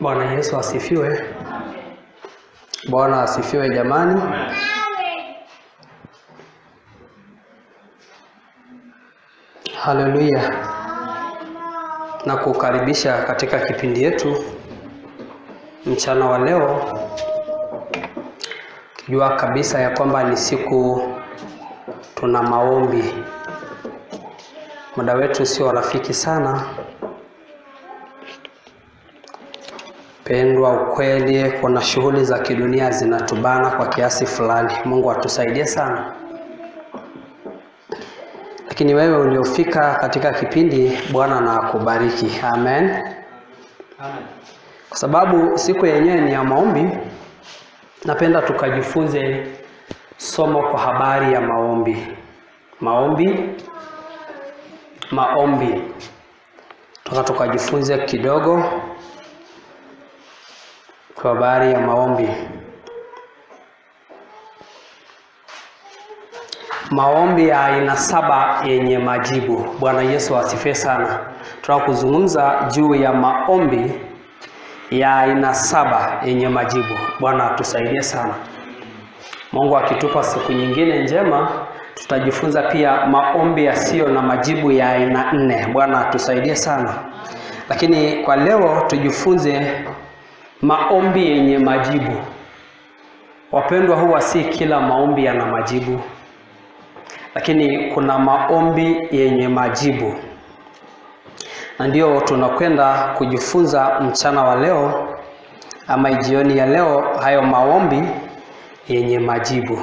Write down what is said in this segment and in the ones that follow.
Bwana Yesu asifiwe. Bwana asifiwe jamani. Haleluya. Na kukaribisha katika kipindi yetu mchana wa leo. Kijua kabisa ya kwamba ni siku tuna maombi. Muda wetu sio rafiki sana. Pendwa, ukweli kuna shughuli za kidunia zinatubana kwa kiasi fulani. Mungu atusaidie sana. Lakini wewe uliofika katika kipindi, Bwana na akubariki. Amen. Amen. Kwa sababu siku yenyewe ni ya maombi, napenda tukajifunze somo kwa habari ya maombi. Maombi, maombi. Tukajifunze kidogo kwa habari ya maombi. Maombi ya aina 7 yenye majibu. Bwana Yesu asifiwe sana. Tunakuzungumza juu ya maombi ya aina 7 yenye majibu. Bwana atusaidie sana. Mungu akitupa siku nyingine njema, tutajifunza pia maombi yasiyo na majibu ya aina 4. Bwana atusaidie sana. Lakini kwa leo tujifunze maombi yenye majibu. Wapendwa, huwa si kila maombi yana majibu, lakini kuna maombi yenye majibu. Na ndio tunakwenda kujifunza mchana wa leo ama jioni ya leo, hayo maombi yenye majibu.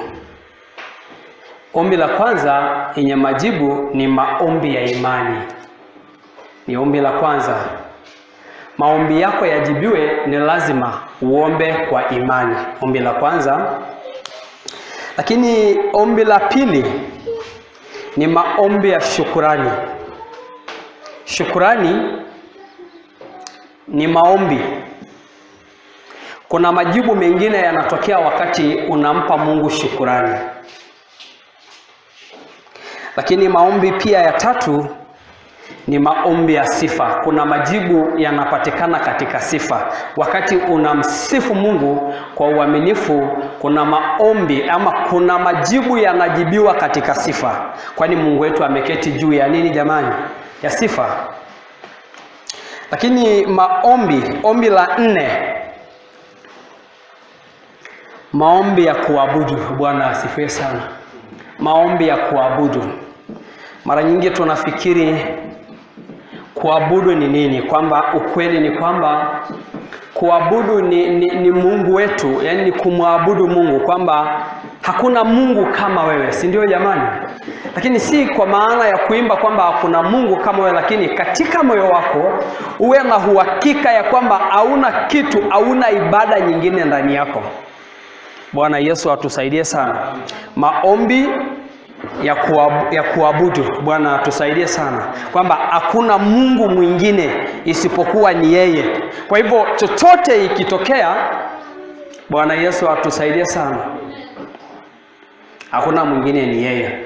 Ombi la kwanza yenye majibu ni maombi ya imani. Ni ombi la kwanza. Maombi yako yajibiwe ni lazima uombe kwa imani. Ombi la kwanza. Lakini ombi la pili ni maombi ya shukurani. Shukurani ni maombi. Kuna majibu mengine yanatokea wakati unampa Mungu shukurani. Lakini maombi pia ya tatu ni maombi ya sifa. Kuna majibu yanapatikana katika sifa. Wakati unamsifu Mungu kwa uaminifu, kuna maombi ama kuna majibu yanajibiwa katika sifa. Kwani Mungu wetu ameketi juu ya nini jamani? Ya sifa. Lakini maombi, ombi la 4, maombi ya kuabudu. Bwana asifiwe sana. Maombi ya kuabudu. Mara nyingi tunafikiri kuabudu ni nini? Kwamba ukweli ni kwamba kuabudu ni Mungu wetu, yani ni kumwabudu Mungu, kwamba hakuna Mungu kama wewe, si ndio jamani? Lakini si kwa maana ya kuimba kwamba hakuna Mungu kama wewe, lakini katika moyo wako uwe na uhakika ya kwamba hauna kitu, hauna ibada nyingine ndani yako. Bwana Yesu atusaidie sana. Maombi ya kuabudu. Bwana atusaidie sana. Kwamba hakuna Mungu mwingine isipokuwa ni yeye. Kwa hivyo chochote ikitokea, Bwana Yesu atusaidie sana. Hakuna mwingine ni yeye.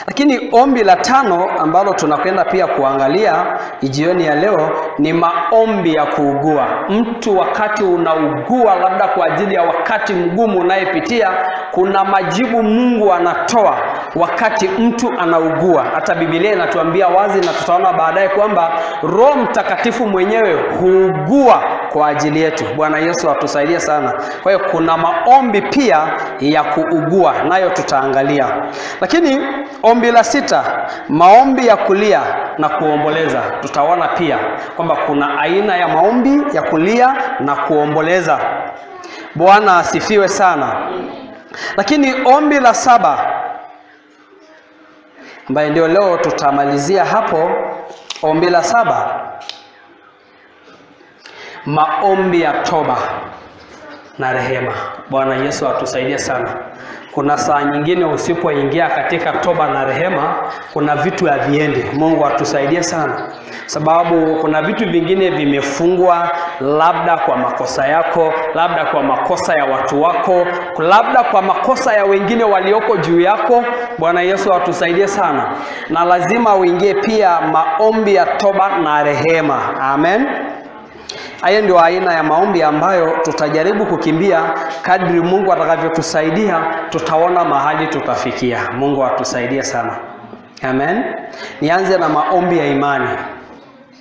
Lakini ombi la 5 ambalo tunakwenda pia kuangalia jioni ya leo ni maombi ya kuugua. Mtu wakati unaugua, labda kwa ajili ya wakati mgumu unayepitia, kuna majibu Mungu anatoa wakati mtu anaugua. Hata Biblia inatuambia wazi na tutaona baadaye kwamba Roho Mtakatifu mwenyewe huugua kwa ajili yetu. Bwana Yesu atusaidie sana. Kwa hiyo kuna maombi pia ya kuugua, nayo tutaangalia. Lakini ombi la 6, maombi ya kulia na kuomboleza. Tutaona pia kwamba kuna aina ya maombi ya kulia na kuomboleza. Bwana asifiwe sana. Lakini ombi la 7, ambaye ndio leo tutamalizia hapo, ombi la 7, maombi ya toba na rehema. Bwana Yesu atusaidie sana. Kuna saa nyingine usipoingia katika toba na rehema, kuna vitu haviendi. Mungu atusaidie sana. Sababu kuna vitu vingine vimefungwa, labda kwa makosa yako, labda kwa makosa ya watu wako, labda kwa makosa ya wengine walioko juu yako. Bwana Yesu atusaidie sana. Na lazima uingie pia maombi ya toba na rehema. Amen. Haya ndio aina ya maombi ambayo tutajaribu kukimbia kadri Mungu atakavyotusaidia, tutaona mahali tutafikia. Mungu atusaidie sana. Amen. Nianze na maombi ya imani.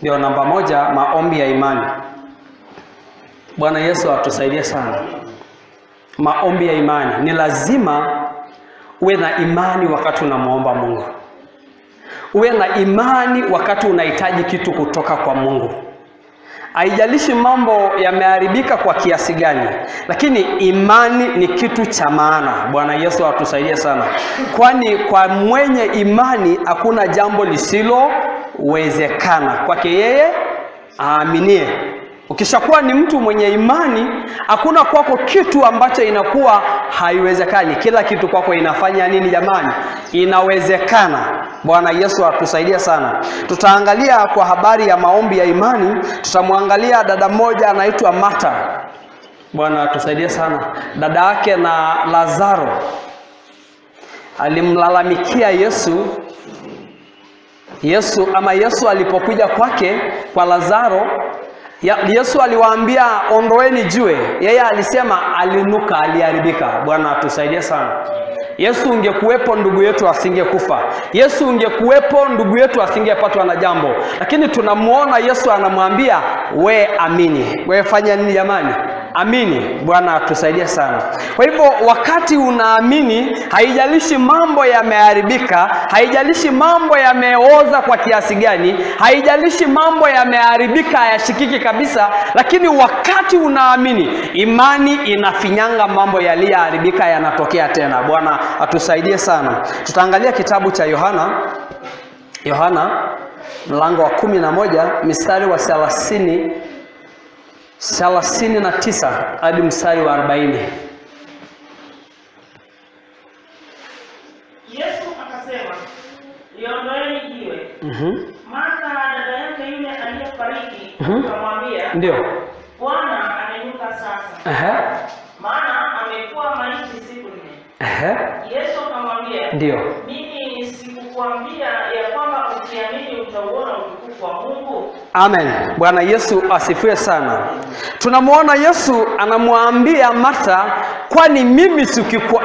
Ndio namba 1, maombi ya imani. Bwana Yesu atusaidie sana. Maombi ya imani. Ni lazima uwe na imani wakati unamuomba Mungu. Uwe na imani wakati unahitaji kitu kutoka kwa Mungu. Haijalishi mambo yameharibika kwa kiasi gani, lakini imani ni kitu cha maana. Bwana Yesu atusaidie sana. Kwani kwa mwenye imani hakuna jambo lisilowezekana kwake yeye aaminie. Ukishakuwa ni mtu mwenye imani, hakuna kwako kitu ambacho inakuwa haiwezekani. Kila kitu kwako inafanya nini jamani? Inawezekana. Bwana Yesu atusaidie sana. Tutaangalia kwa habari ya maombi ya imani, tutamwangalia dada mmoja anaitwa Martha. Bwana atusaidie sana. Dada yake na Lazaro alimlalamikia Yesu. Yesu alipokuja kwake kwa Lazaro, Yesu aliwaambia ondoeni jiwe. Yeye alisema alinuka, aliharibika. Bwana atusaidie sana. Yesu ungekuwepo ndugu yetu asingekufa. Yesu ungekuwepo ndugu yetu asingepatwa na jambo. Lakini tunamuona Yesu anamwambia we amini. We fanya nini jamani? Amini. Bwana atusaidie sana. Kwa hivyo wakati unaamini, haijalishi mambo yameharibika, haijalishi mambo yameoza kwa kiasi gani, haijalishi mambo yameharibika hayashikiki kabisa, lakini wakati unaamini, imani inafinyanga mambo yaliyoharibika yanatokea tena. Bwana atusaidie sana. Tutaangalia kitabu cha Yohana. Yohana mlango wa 11 mstari wa 39 hadi mstari wa 40. Yesu akasema, liondoeni jiwe. Martha dada yake yule aliyefariki akamwambia, ndio Bwana amenuka sasa. Maana amekuwa maiti siku 4. Yesu akamwambia, ndio, mimi sikukuambia ya kwamba ukiamini utauona utukufu wa Mungu? Amen. Bwana Yesu asifiwe sana. Tunamuona Yesu anamwambia Martha, kwani mimi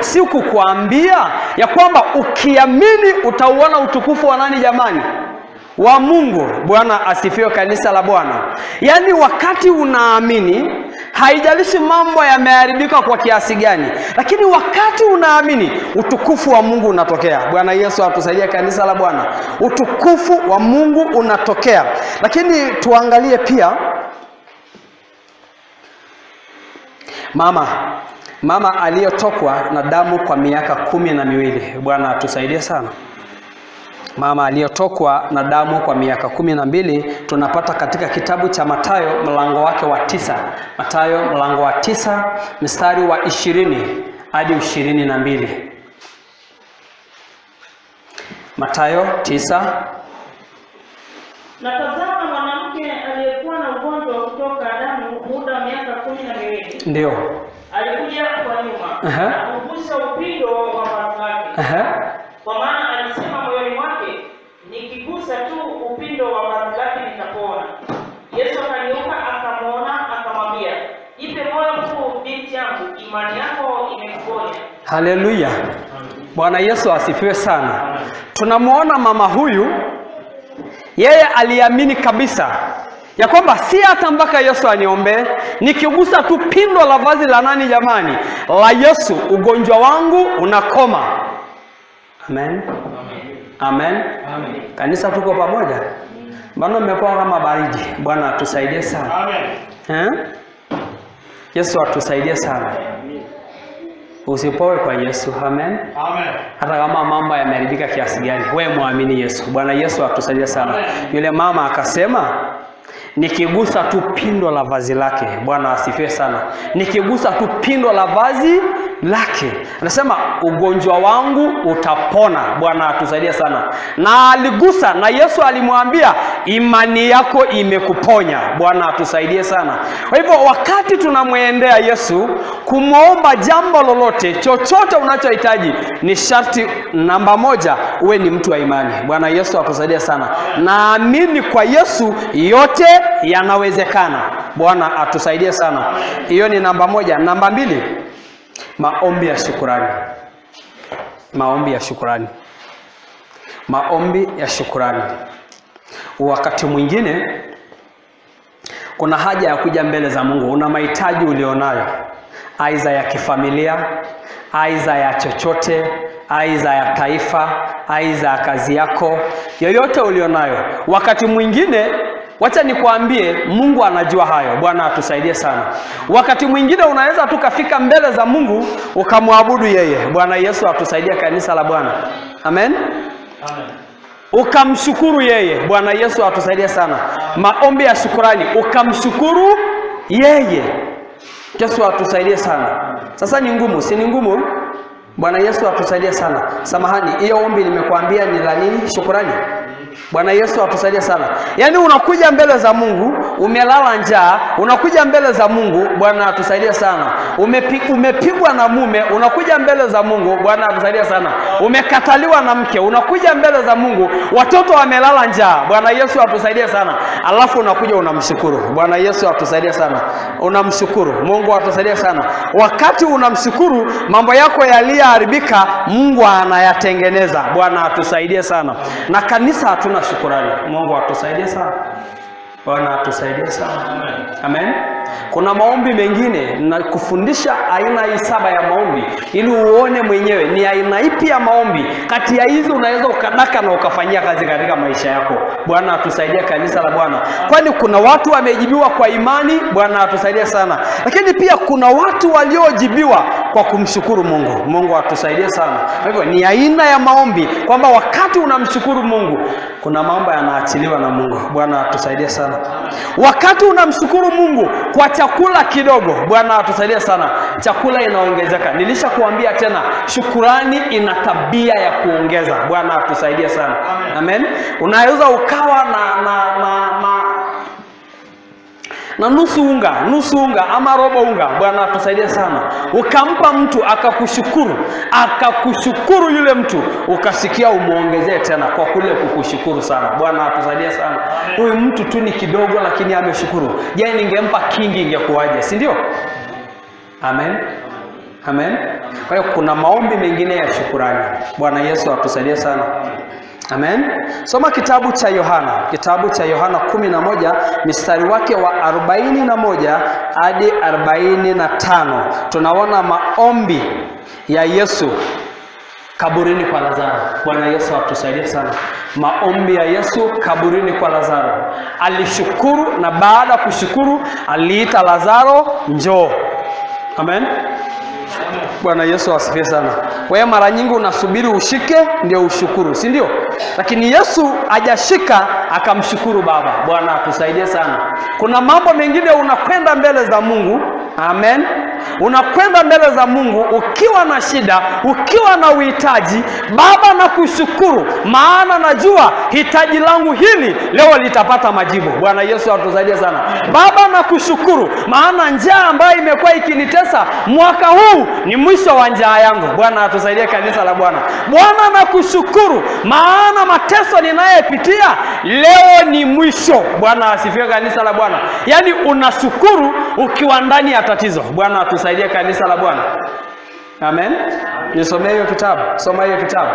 sikukuambia ya kwamba ukiamini utauona utukufu wa nani jamani? Wa Mungu. Bwana asifiwe kanisa la Bwana. Yaani wakati unaamini, haijalishi mambo yameharibika kwa kiasi gani, lakini wakati unaamini utukufu wa Mungu unatokea. Bwana Yesu atusaidie kanisa la Bwana. Utukufu wa Mungu unatokea. Lakini tuangalie pia mama aliyotokwa na damu kwa miaka 12. Bwana atusaidie sana. Mama aliyotokwa na damu kwa miaka 12 tunapata katika kitabu cha Mathayo mlango wake wa 9. Mathayo mlango wa 9 mstari wa 20 hadi 22. Mathayo 9. Na tazama, mwanamke aliyekuwa na ugonjwa wa kutoka damu muda wa miaka 12. Ndio. Alikuja kwa nyuma. Na kugusa upindo wa vazi lake. Kwa maana alisema moyoni mwake, nikigusa tu upindo wa vazi lake nitapona. Yesu akageuka akamwona, akamwambia, ipe moyo mkuu binti yangu, imani yako imekuponya. Haleluya. Bwana Yesu asifiwe sana. Tunamuona mama huyu, yeye aliamini kabisa ya kwamba si hata mpaka Yesu aniombe, nikigusa tu pindo la vazi la nani jamani? La Yesu, ugonjwa wangu unakoma. Amen. Amen. Amen. Kanisa tuko pamoja? Mbona mmekuwa kama baridi? Bwana atusaidie sana. Amen. Yesu atusaidie sana. Usipoe kwa Yesu. Amen. Amen. Hata kama mambo yameharibika kiasi gani, wewe muamini Yesu. Bwana Yesu atusaidie sana. Amen. Yule mama akasema, nikigusa tu pindo la vazi lake. Bwana asifiwe sana. Nikigusa tu pindo la vazi lake, anasema ugonjwa wangu utapona. Bwana atusaidie sana. Na aligusa, na Yesu alimwambia imani yako imekuponya. Bwana atusaidie sana. Kwa hivyo wakati tunamwendea Yesu kumuomba jambo lolote, chochote unachohitaji, ni sharti namba 1 uwe ni mtu wa imani. Bwana Yesu atusaidie sana. Naamini kwa Yesu yote yanawezekana. Bwana atusaidie sana. Hiyo ni namba 1. Namba 2, maombi ya shukurani. Maombi ya shukurani. Maombi ya shukurani. Wakati mwingine kuna haja ya kuja mbele za Mungu. Una mahitaji ulionayo, aidha ya kifamilia, aidha ya chochote, aidha ya taifa, aidha ya kazi yako, yoyote ulionayo. Wakati mwingine, wacha nikuambie, Mungu anajua hayo. Bwana atusaidie sana. Wakati mwingine unaweza tu kafika mbele za Mungu ukamwabudu yeye. Bwana Yesu atusaidie, kanisa la Bwana. Amen. Amen. Ukamshukuru yeye. Bwana Yesu atusaidie sana. Maombi ya shukurani, ukamshukuru yeye. Yesu atusaidie sana. Sasa ni ngumu, si ni ngumu? Bwana Yesu atusaidie sana. Samahani, hiyo ombi nimekuambia ni la nini? Shukurani. Bwana Yesu atusaidie sana. Yaani unakuja mbele za Mungu, umelala njaa, unakuja mbele za Mungu, Bwana atusaidie sana. Umepigwa na mume, unakuja mbele za Mungu, Bwana atusaidie sana. Umekataliwa na mke, unakuja mbele za Mungu, watoto wamelala njaa, Bwana Yesu atusaidie sana. Alafu unakuja unamshukuru. Bwana Yesu atusaidie sana. Unamshukuru. Mungu atusaidie sana. Wakati unamshukuru, mambo yako yaliyoharibika Mungu anayatengeneza. Bwana atusaidie sana. Na kanisa hatuna shukurani. Mungu atusaidie sana. Bwana atusaidie sana. Amen. Kuna maombi mengine na kufundisha aina hii 7 ya maombi ili uone mwenyewe ni aina ipi ya maombi kati ya hizi unaweza ukadaka na ukafanyia kazi katika maisha yako. Bwana atusaidie, kanisa la Bwana. Kwani kuna watu wamejibiwa kwa imani, Bwana atusaidie sana. Lakini pia kuna watu waliojibiwa kwa kumshukuru Mungu. Mungu atusaidie sana. Kwa hivyo ni aina ya maombi kwamba wakati unamshukuru Mungu kuna mambo yanaachiliwa na Mungu. Bwana atusaidie sana. Wakati unamshukuru Mungu kwa chakula kidogo, Bwana atusaidie sana, chakula inaongezeka. Nilishakuambia tena, shukurani ina tabia ya kuongeza. Bwana atusaidie sana. Amen. Amen. Unaweza ukawa na nusu unga ama robo unga, Bwana atusaidie sana. Ukampa mtu akakushukuru, akakushukuru yule mtu, ukasikia umuongezee tena kwa kule kukushukuru sana. Bwana atusaidie sana. Huyu mtu tu ni kidogo lakini ameshukuru. Je, ningempa kingi ingekuwaje, si ndio? Amen. Amen. Kwa hiyo kuna maombi mengine ya shukurani. Bwana Yesu atusaidie sana. Amen. Soma kitabu cha Yohana, kitabu cha Yohana 11 mstari wake wa 41 hadi 45. Tunaona maombi ya Yesu kaburini kwa Lazaro. Bwana Yesu atusaidie sana. Maombi ya Yesu kaburini kwa Lazaro. Alishukuru, na baada kushukuru aliita Lazaro njoo. Amen. Bwana Yesu asifiwe sana. Wewe mara nyingi unasubiri ushike ndio ushukuru, si ndio? Lakini Yesu hajashika akamshukuru Baba. Bwana atusaidie sana. Kuna mambo mengine unakwenda mbele za Mungu. Amen. Unakwenda mbele za Mungu ukiwa na shida, ukiwa na uhitaji. Baba, nakushukuru maana najua hitaji langu hili leo litapata majibu. Bwana Yesu atusaidie sana. Baba, nakushukuru maana njaa ambayo imekuwa ikinitesa mwaka huu ni mwisho wa njaa yangu. Bwana atusaidie, kanisa la Bwana. Bwana, nakushukuru maana mateso ninayopitia leo ni mwisho. Bwana asifiwe, kanisa la Bwana. Yaani unashukuru ukiwa ndani ya tatizo. Bwana atusaidie, kanisa la Bwana. Amen. Nisomee hiyo kitabu. Soma hiyo kitabu.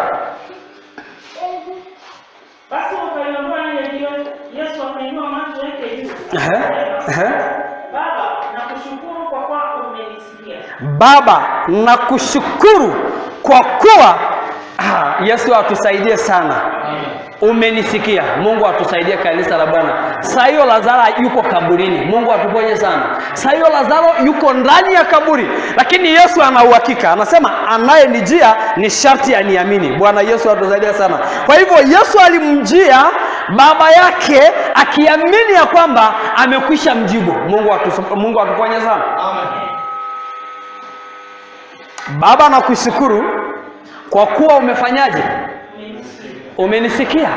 Basi wakaiondoa ile jiwe. Yesu akainua macho yake juu. Baba, nakushukuru kwa kuwa umenisikia. Baba, nakushukuru kwa kuwa Yesu atusaidie sana. Umenisikia. Mungu atusaidie, kanisa la Bwana. Saa hiyo Lazaro yuko kaburini. Mungu atuponye sana. Saa hiyo Lazaro yuko ndani ya kaburi, lakini Yesu ana uhakika. Anasema anayenijia ni sharti aniamini. Bwana Yesu atusaidie sana. Kwa hivyo Yesu alimjia baba yake akiamini ya kwamba amekwisha mjibu. Mungu atuponye sana. Amen. Baba, nakushukuru kwa kuwa umefanyaje? Umenisikia.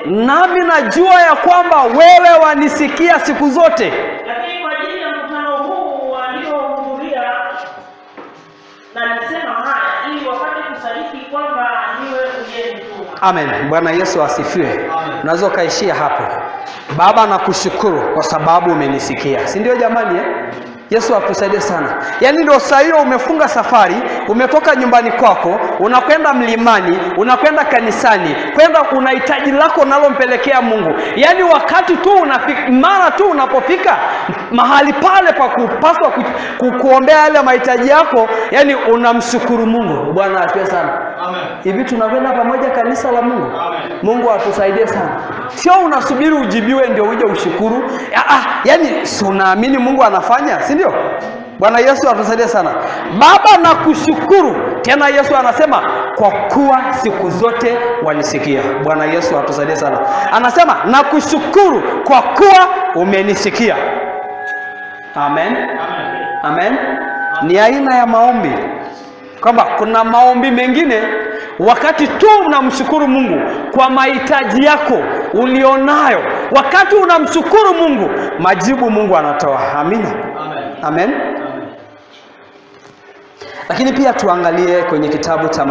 Nami najua ya kwamba wewe wanisikia siku zote. Lakini kwa ajili ya mkutano huu waliohudhuria na nisema haya ili wapate kusadiki kwamba niwe uliyenituma. akamtuma. Amen. Bwana Yesu asifiwe. Unaweza ukaishia hapo. Baba, nakushukuru kwa sababu umenisikia. Si ndio jamani eh? Yesu atusaidie sana. Yaani ndio saa hiyo umefunga safari, umetoka nyumbani kwako, unakwenda mlimani, unakwenda kanisani, kwenda una hitaji lako unalompelekea Mungu. Yaani wakati tu unafika, mara tu unapofika mahali pale pa kupaswa kuombea yale mahitaji yako, yaani unamshukuru Mungu. Bwana asifiwe sana. Amen. Hivi tunakwenda pamoja kanisa la Mungu. Amen. Mungu atusaidie sana. Sio unasubiri ujibiwe ndio uje ushukuru. Yaani si unaamini Mungu anafanya, si ndio? Bwana Yesu atusaidie sana. Baba, nakushukuru. Tena Yesu anasema kwa kuwa siku zote wanisikia. Bwana Yesu atusaidie sana. Anasema nakushukuru kwa kuwa umenisikia. Amen. Amen. Amen. Ni aina ya maombi. Kwamba kuna maombi mengine wakati tu unamshukuru Mungu kwa mahitaji yako ulionayo, wakati unamshukuru Mungu, majibu Mungu anatoa. Amina. Amen. Amen. Amen. Lakini pia tuangalie kwenye kitabu cha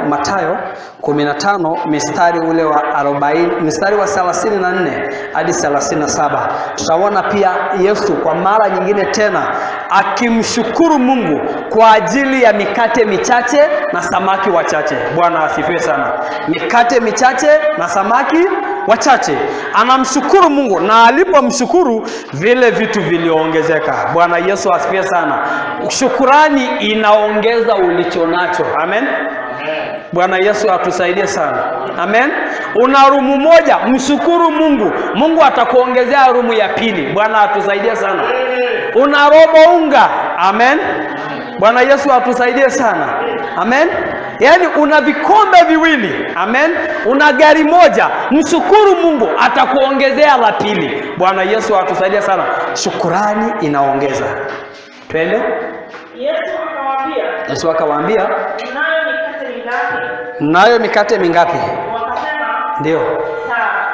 Mathayo 15 mstari ule wa 40, mstari wa 34 hadi 37. Tutaona pia Yesu kwa mara nyingine tena akimshukuru Mungu kwa ajili ya mikate michache na samaki wachache. Bwana asifiwe sana. Mikate michache na samaki wachache. Anamshukuru Mungu, na alipomshukuru vile vitu viliongezeka. Bwana Yesu asifiwe sana. Shukurani inaongeza ulichonacho. Amen. Amen. Bwana Yesu atusaidie sana. Amen. Una rumu moja, mshukuru Mungu. Mungu atakuongezea rumu ya pili. Bwana atusaidie sana. Una robo unga. Amen. Bwana Yesu atusaidie sana. Amen. Yaani una vikombe viwili. Amen. Una gari moja, mshukuru Mungu atakuongezea la pili. Bwana Yesu atusaidie sana. Shukurani inaongeza. Twende. Yesu akawaambia, Yesu akawaambia, mnayo mikate mingapi? mnayo mikate mingapi? Wakasema Ndio,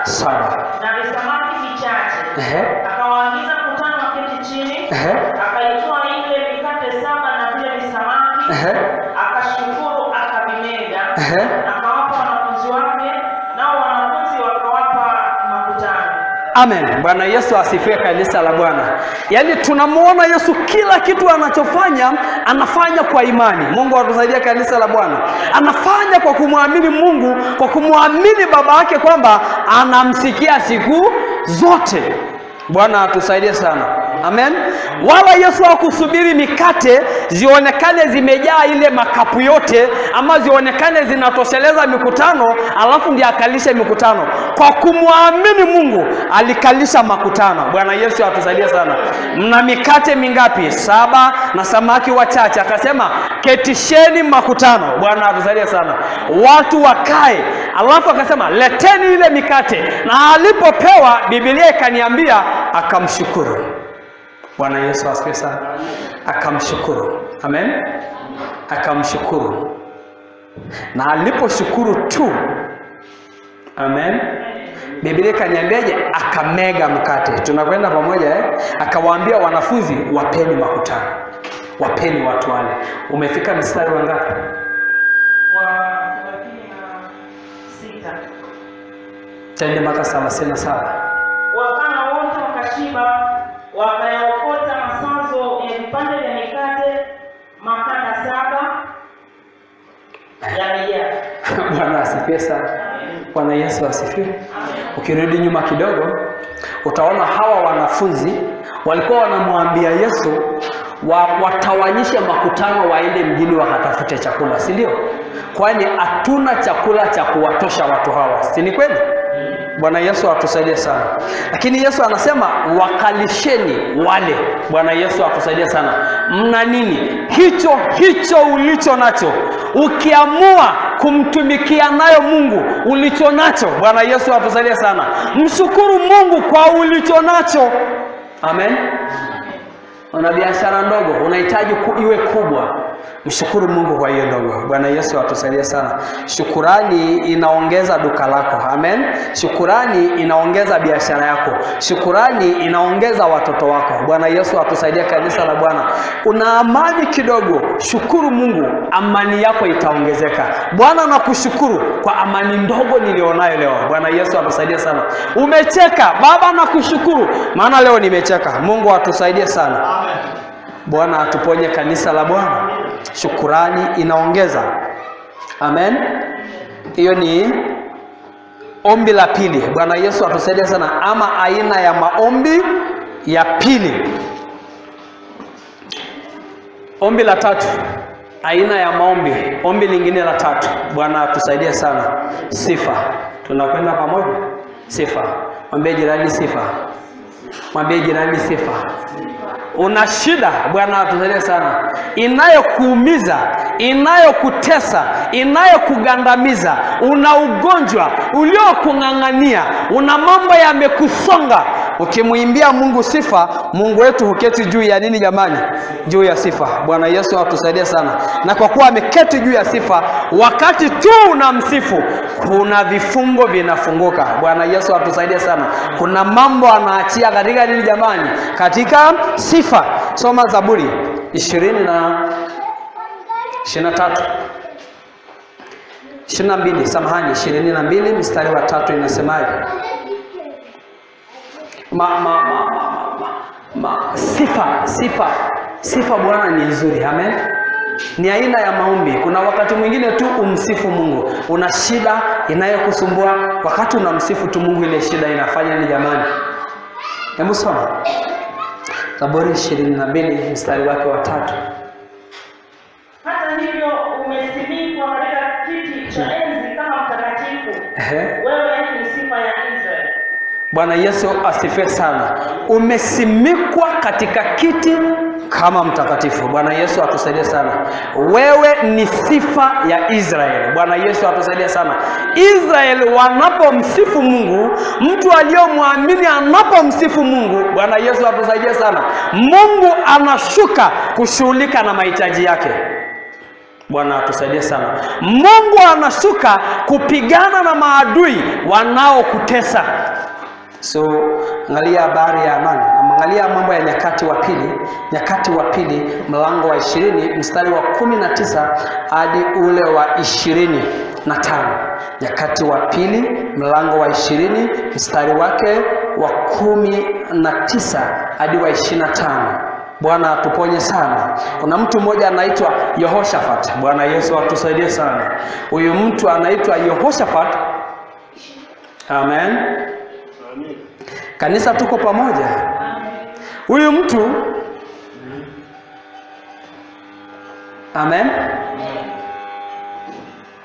saba, 7. na visamaki vichache. Ehe. Akawaagiza mkutano waketi chini. Ehe. Akaitoa ile mikate 7 na vile visamaki. Ehe. Akashukuru, akavimega. Ehe. Akawapa wanafunzi wake, nao wanafunzi wakawapa makutano. Amen. Bwana Yesu asifiwe kanisa la Bwana. Yaani tunamuona Yesu kila kitu anachofanya anafanya kwa imani. Mungu atusaidie kanisa la Bwana. Anafanya kwa kumwamini Mungu, kwa kumwamini Baba yake kwamba anamsikia siku zote. Bwana atusaidie sana. Amen. Wala Yesu hakusubiri mikate zionekane zimejaa ile makapu yote ama zionekane zinatosheleza mikutano alafu ndiye akalishe mikutano. Kwa kumwamini Mungu alikalisha makutano. Bwana Yesu atusaidie sana. Mna mikate mingapi? 7 na samaki wachache. Akasema ketisheni makutano. Bwana atusaidie sana. Watu wakae. Alafu akasema leteni ile mikate. Na alipopewa, Biblia ikaniambia akamshukuru. Bwana Yesu asifiwe sana. Akamshukuru. Amen. Akamshukuru. Na aliposhukuru tu, amen, Biblia ikaniambiaje? Akamega mkate. Tunakwenda pamoja eh? Akawaambia wanafunzi, wapeni makutano, wapeni watu wale. Umefika mstari wa ngapi? Wa 36. Tende mpaka 37. Wakala wote wakashiba, wakayaokota masazo ya vipande vya mikate makanda 7 yamejaa. Bwana asifiwe sana. Bwana Yesu asifiwe. Ukirudi nyuma kidogo utaona hawa wanafunzi walikuwa wanamwambia Yesu watawanyishe makutano waende mjini wakatafute chakula, si ndio? Kwani hatuna chakula cha kuwatosha watu hawa, si ni kweli? Bwana Yesu atusaidie sana. Lakini Yesu anasema wakalisheni wale. Bwana Yesu atusaidie sana. Mna nini? Hicho hicho ulicho nacho. Ukiamua kumtumikia nayo Mungu ulicho nacho. Bwana Yesu atusaidie sana. Mshukuru Mungu kwa ulicho nacho. Amen. Una biashara ndogo, unahitaji iwe kubwa, mshukuru Mungu kwa hiyo ndogo. Bwana Yesu atusaidie sana. Shukurani inaongeza duka lako. Amen. Shukurani inaongeza biashara yako. Shukurani inaongeza watoto wako. Bwana Yesu atusaidie, kanisa la Bwana. Una amani kidogo, shukuru Mungu, amani yako itaongezeka. Bwana, nakushukuru kwa amani ndogo nilionayo leo. Bwana Yesu atusaidie sana. Umecheka, Baba nakushukuru maana leo nimecheka. Mungu atusaidie sana. Amen. Bwana atuponye, kanisa la Bwana. Shukurani inaongeza. Amen. Hiyo ni ombi la pili. Bwana Yesu atusaidie sana. Ama aina ya maombi ya pili. Ombi la tatu, aina ya maombi, ombi lingine la tatu. Bwana atusaidie sana. Sifa. Tunakwenda pamoja? Sifa. Mwambie jirani sifa. Mwambie jirani sifa. Una shida, Bwana atusaidie sana, inayokuumiza, inayokutesa, inayokugandamiza, una ugonjwa uliokung'ang'ania, una mambo yamekusonga. Ukimuimbia Mungu sifa, Mungu wetu huketi juu ya nini jamani? Juu ya sifa. Bwana Yesu atusaidie sana. Na kwa kuwa ameketi juu ya sifa, wakati tu unamsifu, kuna vifungo vinafunguka. Bwana Yesu atusaidie sana. Kuna mambo anaachia katika nini jamani? Katika sifa. Soma Zaburi 23. 22, samahani, 22 mstari wa 3 inasemaje? Sifa, sifa, sifa Bwana ni nzuri. Amen. Ni aina ya maombi. Kuna wakati mwingine tu umsifu Mungu. Una shida inayokusumbua, wakati unamsifu tu Mungu ile shida inafanya ni jamani? Hebu soma Zaburi 22 mstari wake wa 3. Hata hivyo umesimikwa katika kiti cha enzi kama mtakatifu. Wewe ni sifa ya Israeli. Bwana Yesu asifiwe sana. Umesimikwa katika kiti kama mtakatifu. Bwana Yesu atusaidie sana. Wewe ni sifa ya Israeli. Bwana Yesu atusaidie sana. Israeli wanapomsifu Mungu, mtu aliyomwamini anapomsifu Mungu, Bwana Yesu atusaidie sana, Mungu anashuka kushughulika na mahitaji yake. Bwana atusaidie sana. Mungu anashuka kupigana na maadui wanaokutesa. So angalia habari ya amani. Angalia mambo ya Nyakati wa Pili, Nyakati wa Pili mlango wa 20 mstari wa 19 hadi ule wa 25. Nyakati wa Pili mlango wa 20 mstari wake wa 19 hadi wa 25. Bwana atuponye sana. Kuna mtu mmoja anaitwa Yehoshafat. Bwana Yesu atusaidie sana. Huyu mtu anaitwa Yehoshafat. Amen. Kanisa, tuko pamoja. Huyu mtu, amen,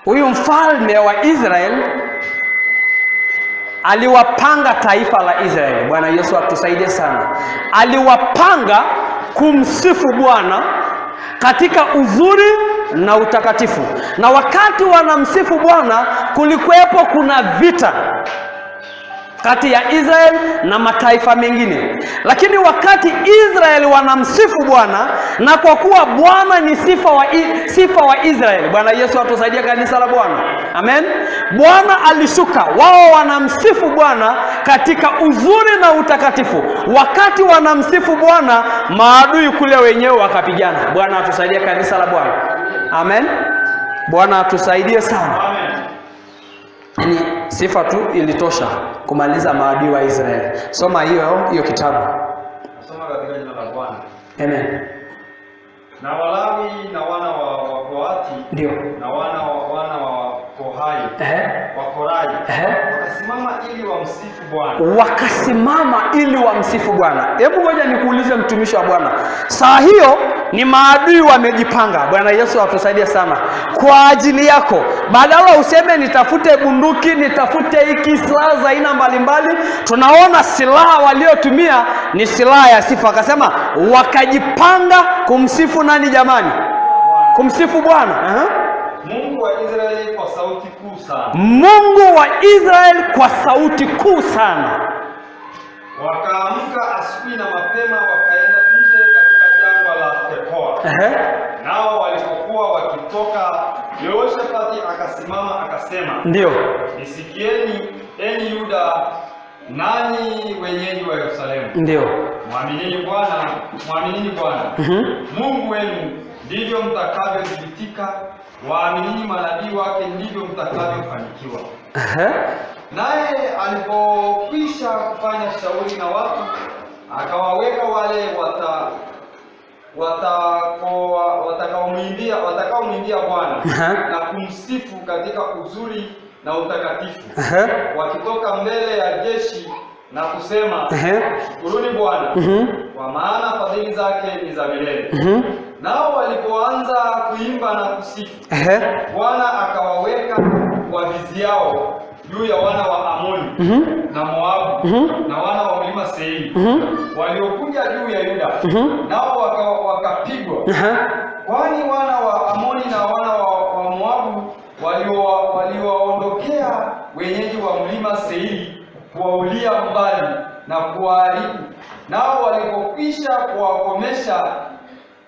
huyu mfalme wa Israel aliwapanga taifa la Israel. Bwana Yesu atusaidie sana. Aliwapanga kumsifu Bwana katika uzuri na utakatifu. Na wakati wanamsifu Bwana, kulikuwepo kuna vita kati ya Israel na mataifa mengine. Lakini wakati Israel wanamsifu Bwana, na kwa kuwa Bwana ni sifa wa Israel. Bwana Yesu atusaidie, kanisa la Bwana. Amen. Bwana alishuka, wao wanamsifu Bwana katika uzuri na utakatifu. Wakati wanamsifu Bwana, maadui kule wenyewe wakapigana. Bwana atusaidie, kanisa la Bwana. Amen. Bwana atusaidie sana. Amen. Ni sifa tu ilitosha kumaliza maadui wa Israeli. Soma hiyo kitabu. Soma katika jina la Bwana. Amen. Na Walawi na wana wa Kohathi, ndio, na wana wa Kohai, wa Korai, wakasimama ili wamsifu Bwana. Wakasimama ili wamsifu Bwana. Hebu ngoja nikuulize mtumishi wa Bwana. Saa hiyo ni maadui wamejipanga. Bwana Yesu atusaidie sana. Kwa ajili yako, badala useme nitafute bunduki, nitafute hiki, silaha za aina mbalimbali, tunaona silaha waliotumia ni silaha ya sifa. Akasema wakajipanga kumsifu nani jamani? Kumsifu Bwana. Mungu wa Israeli kwa sauti kuu sana. Mungu wa Israeli kwa sauti kuu sana. Wakaamka asubuhi na mapema wakaenda nje katika Tekoa. Nao walipokuwa wakitoka, Yehoshafati akasimama akasema, ndio, nisikieni enyi Yuda nanyi wenyeji wa Yerusalemu. Ndio. Mwaminini Bwana, mwaminini Bwana Mungu wenu, ndivyo mtakavyothibitika; waaminini manabii wake, ndivyo mtakavyofanikiwa. Naye alipokwisha kufanya shauri na watu, akawaweka wale watakaomwimbia Bwana na kumsifu katika uzuri na utakatifu, wakitoka mbele ya jeshi na kusema, shukuruni Bwana, kwa maana fadhili zake ni za milele. Nao walipoanza kuimba na kusifu, Bwana akawaweka waviziao juu ya wana wa Amoni na Moabu na wana wa mlima Seiri, waliokuja juu ya Yuda, nao wakapigwa. Kwani wana wa Amoni na wana wa Moabu waliowaondokea wenyeji wa mlima Seiri kuwaulia mbali na kuwaharibu. Nao walipokwisha kuwakomesha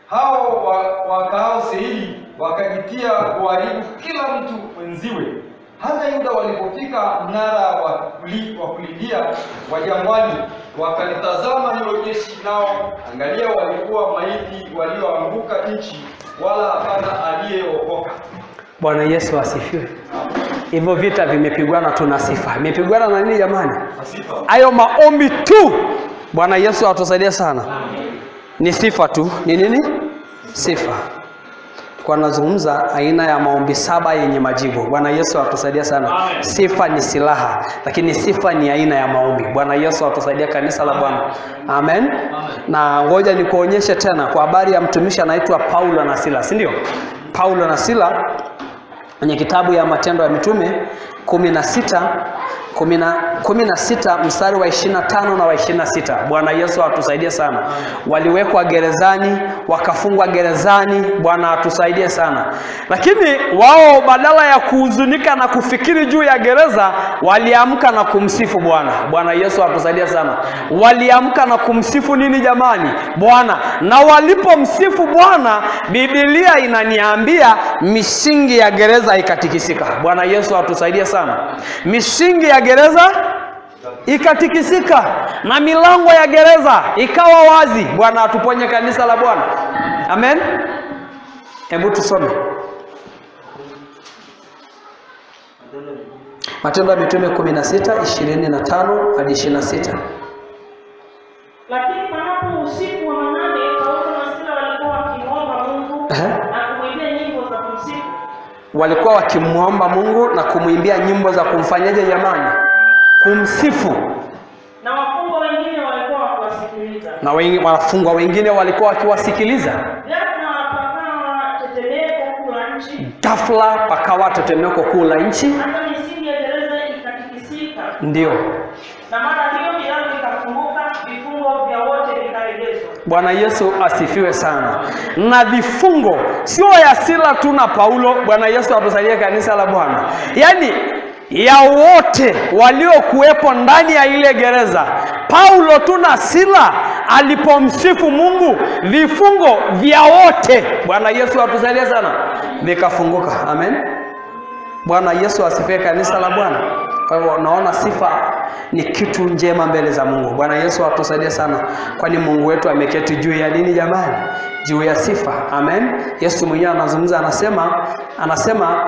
hao wakaao Seiri, wakajitia kuharibu kila mtu mwenziwe. Hata Yuda walipofika mnara wa kulindia wa jangwani, wakalitazama hilo jeshi, nao angalia, walikuwa maiti walioanguka nchi, wala hapana aliyeokoka. Bwana Yesu asifiwe. Hivyo vita vimepigwana tu na sifa. Imepigwana na nini jamani? Hayo maombi tu. Bwana Yesu atusaidie sana. Ni sifa tu. Ni nini? Sifa. Kwa nazungumza aina ya maombi 7 yenye majibu. Bwana Yesu atusaidie sana. Amen. Sifa ni silaha, lakini sifa ni aina ya maombi. Bwana Yesu atusaidie kanisa la Bwana. Amen. Amen. Na ngoja nikuonyeshe tena kwa habari ya mtumishi anaitwa Paulo na Sila, si ndio? Paulo na Sila kwenye kitabu ya Matendo ya Mitume 16 mstari wa 25 na wa 26. Bwana Yesu atusaidie sana. Waliwekwa gerezani, wakafungwa gerezani. Bwana atusaidie sana. Lakini wao badala ya kuhuzunika na kufikiri juu ya gereza, waliamka na kumsifu Bwana. Bwana Yesu atusaidie sana. Waliamka na kumsifu nini jamani? Bwana. Na walipomsifu Bwana, Biblia inaniambia misingi ya gereza ikatikisika. Bwana Yesu atusaidie sana. Misingi ya gereza ikatikisika na milango ya gereza ikawa wazi. Bwana atuponye kanisa la Bwana. Amen. Hebu tusome Matendo ya Mitume 16:25 hadi 26. Lakini panapo usiku wa manane, Paulo na Sila walikuwa wakimuomba Mungu na kumwimbia nyimbo za kumsifu. Walikuwa wakimuomba Mungu na kumwimbia nyimbo za kumfanyaje jamani? Kumsifu. Na wafungwa wengine walikuwa wakiwasikiliza. Na wafungwa wengine walikuwa wakiwasikiliza. Ghafla pakawa tetemeko kuu la nchi. Hata misingi ya gereza ikatikisika. Ndio. Na mara hiyo milango ikafunguka, vifungo vya wote vikaregezwa. Bwana Yesu asifiwe sana. Na vifungo sio ya Sila tu na Paulo. Bwana Yesu atusaidie kanisa la Bwana. Yaani ya wote waliokuwepo ndani ya ile gereza. Paulo tu na Sila alipomsifu Mungu, vifungo vya wote, Bwana Yesu atusaidie sana, vikafunguka. Amen. Bwana Yesu asifiwe kanisa la Bwana. Kwa hivyo naona sifa ni kitu njema mbele za Mungu. Bwana Yesu atusaidie sana, kwani Mungu wetu ameketi juu ya nini jamani? Juu ya sifa. Amen. Yesu mwenyewe anazungumza, anasema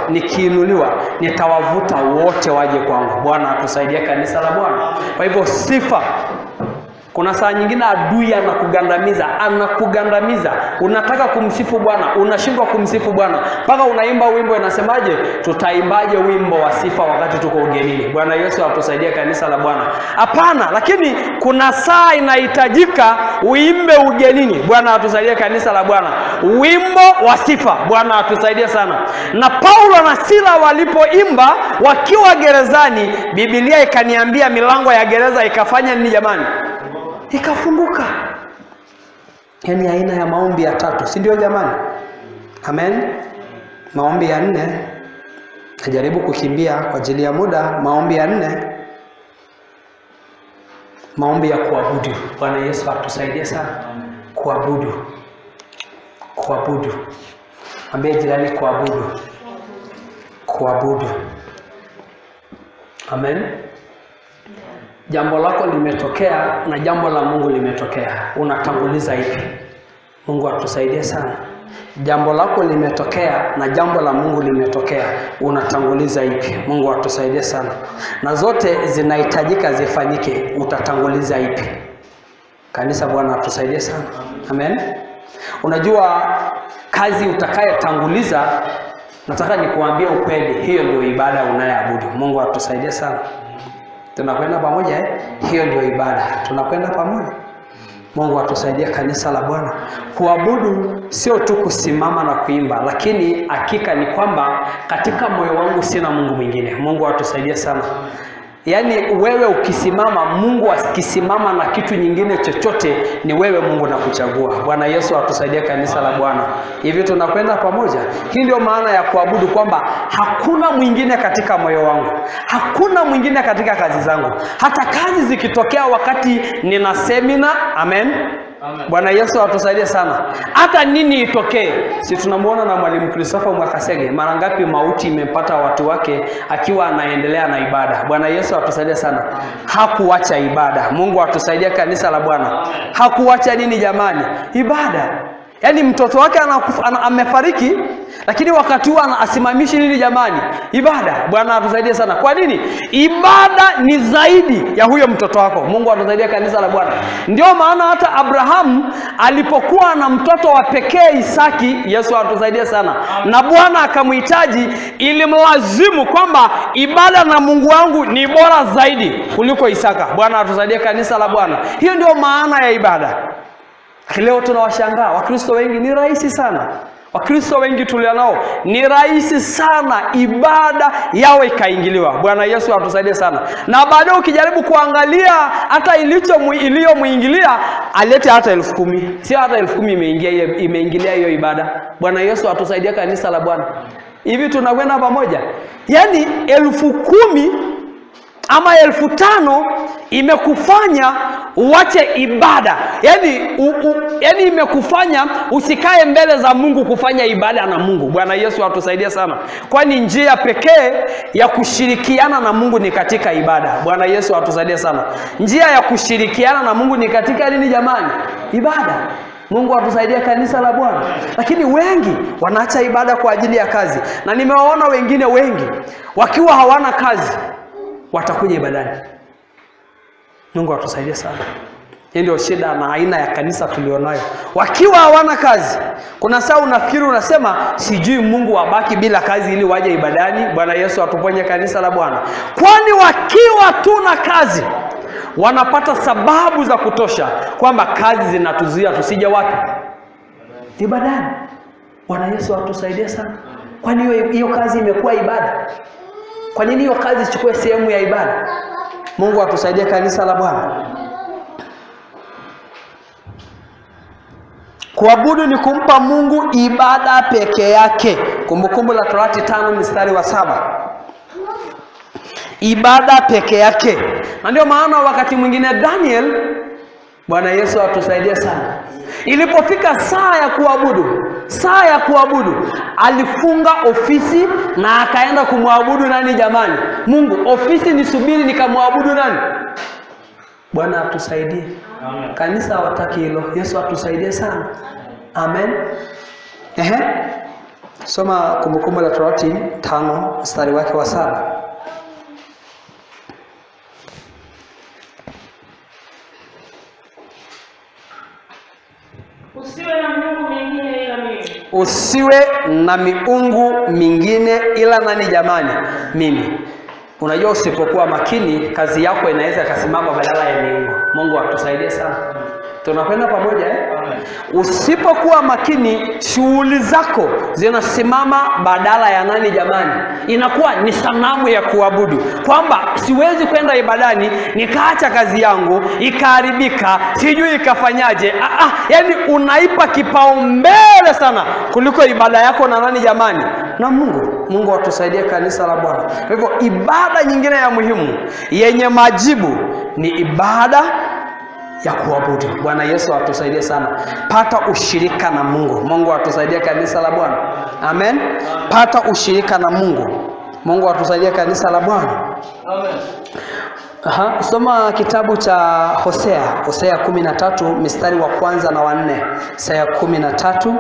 nikiinuliwa nitawavuta wote waje kwangu. Bwana atusaidie kanisa la Bwana. Kwa hivyo sifa, kuna saa nyingine adui anakugandamiza. Unataka kumsifu Bwana, unashindwa kumsifu Bwana. Mpaka unaimba wimbo inasemaje? Tutaimbaje wimbo wa sifa wakati tuko ugenini? Bwana Yesu atusaidie kanisa la Bwana. Hapana, lakini kuna saa inahitajika uimbe ugenini. Bwana atusaidie kanisa la Bwana. Wimbo wa sifa. Bwana atusaidie sana. Na Paulo na Sila walipoimba wakiwa gerezani, Biblia ikaniambia milango ya gereza ikafanya nini jamani? Ikafunguka. Yaani aina ya maombi ya tatu, si ndio jamani? Amen. Maombi ya nne, najaribu kukimbia kwa ajili ya muda. Maombi ya nne, maombi ya kuabudu. Bwana Yesu atusaidie sana. Kuabudu. Kuabudu. Ambie jirani kuabudu. Kuabudu. Amen. Jambo lako limetokea na jambo la Mungu limetokea. Unatanguliza ipi? Mungu atusaidie sana. Jambo lako limetokea na jambo la Mungu limetokea. Unatanguliza ipi? Mungu atusaidie sana. Na zote zinahitajika zifanyike. Utatanguliza ipi? Kanisa, Bwana atusaidie sana. Amen. Unajua kazi utakayotanguliza, nataka nikuambie ukweli, hiyo ndio ibada unayoabudu. Mungu atusaidie sana. Tunakwenda pamoja eh? Hiyo ndio ibada. Tunakwenda pamoja. Mungu atusaidie kanisa la Bwana. Kuabudu sio tu kusimama na kuimba, lakini hakika ni kwamba katika moyo wangu sina Mungu mwingine. Mungu atusaidie sana. Yaani wewe ukisimama, Mungu akisimama na kitu nyingine chochote, ni wewe Mungu na kuchagua. Bwana Yesu atusaidie kanisa la Bwana. Hivi tunakwenda pamoja. Hii ndio maana ya kuabudu, kwamba hakuna mwingine katika moyo wangu. Hakuna mwingine katika kazi zangu. Hata kazi zikitokea wakati nina semina, amen. Amen. Bwana Yesu atusaidie sana. Hata nini itokee, si tunamuona na Mwalimu Christopher Mwakasege, mara ngapi mauti imempata watu wake akiwa anaendelea na ibada. Bwana Yesu atusaidie sana. Hakuacha ibada. Mungu atusaidie kanisa la Bwana. Hakuacha nini jamani? Ibada. Yaani mtoto wake amefariki, lakini wakati huo asimamishi nini jamani? Ibada. Bwana atusaidie sana. Kwa nini? Ibada ni zaidi ya huyo mtoto wako. Mungu atusaidie kanisa la Bwana. Ndio maana hata Abraham alipokuwa na mtoto wa pekee Isaki, Yesu atusaidie sana, na Bwana akamhitaji, ilimlazimu kwamba ibada na Mungu wangu ni bora zaidi kuliko Isaka. Bwana atusaidie kanisa la Bwana. Hiyo ndio maana ya ibada. Leo tunawashangaa Wakristo wengi, ni rahisi sana. Wakristo wengi tulionao ni rahisi sana ibada yao ikaingiliwa. Bwana Yesu atusaidie sana. Na baadaye ukijaribu kuangalia hata iliyomuingilia, alete hata 10,000. Sio hata 10,000 imeingia, imeingilia hiyo ibada. Bwana Yesu atusaidie kanisa la Bwana. Hivi tunakwenda pamoja. Yaani 10,000 ama 5,000 imekufanya uache ibada. Yaani imekufanya usikae mbele za Mungu kufanya ibada na Mungu. Bwana Yesu atusaidie sana. Kwani njia pekee ya kushirikiana na Mungu ni katika ibada. Bwana Yesu atusaidie sana. Njia ya kushirikiana na Mungu ni katika nini jamani? Ibada. Mungu atusaidie kanisa la Bwana. Lakini wengi wanaacha ibada kwa ajili ya kazi. Na nimewaona wengine wengi wakiwa hawana kazi watakuja ibadani. Mungu atusaidie sana. Hii ndio shida na aina ya kanisa tulionayo. Wakiwa hawana kazi, kuna saa unafikiri unasema sijui Mungu wabaki bila kazi ili waje ibadani. Bwana Yesu atuponye kanisa la Bwana. Kwani wakiwa tuna kazi wanapata sababu za kutosha kwamba kazi zinatuzuia tusije wapi? Ibadani. Bwana Yesu atusaidie sana. Kwani hiyo kazi imekuwa ibada? Kwa nini hiyo kazi ichukue sehemu ya ibada? Mungu atusaidie kanisa la Bwana. Kuabudu ni kumpa Mungu ibada peke yake. Kumbukumbu la Torati 5 mstari wa 7. Ibada peke yake. Na ndio maana wakati mwingine Daniel, Bwana Yesu atusaidie sana, ilipofika saa ya kuabudu, saa ya kuabudu, alifunga ofisi na akaenda kumwabudu nani jamani? Mungu. Ofisi nisubiri nikamwabudu nani? Bwana atusaidie. Amen. Kanisa hawataki hilo. Yesu atusaidie sana. Amen. Ehe. Soma Kumbukumbu la Torati 5 mstari wake wa 7. Usiwe na miungu mingine ila mimi. Usiwe na miungu mingine ila nani jamani? Mimi. Unajua usipokuwa makini kazi yako inaweza kasimama badala ya miungu. Mungu atusaidie sana. Tunakwenda pamoja eh? Usipokuwa makini shughuli zako zinasimama badala ya nani jamani? Inakuwa ni sanamu ya kuabudu. Kwamba siwezi kwenda ibadani nikaacha kazi yangu ikaharibika, sijui ikafanyaje. Yani unaipa kipaumbele sana kuliko ibada yako na nani jamani? Na Mungu. Mungu atusaidie kanisa la Bwana. Kwa hivyo ibada nyingine ya muhimu yenye majibu ni ibada Ya kuabudu. Bwana Yesu atusaidie sana. Pata ushirika na Mungu. Mungu atusaidie kanisa la Bwana. Amen. Pata ushirika na Mungu. Mungu atusaidie kanisa la Bwana. Amen. Aha, soma kitabu cha Hosea, Hosea 13 mstari wa 1 na wa 4. Hosea 13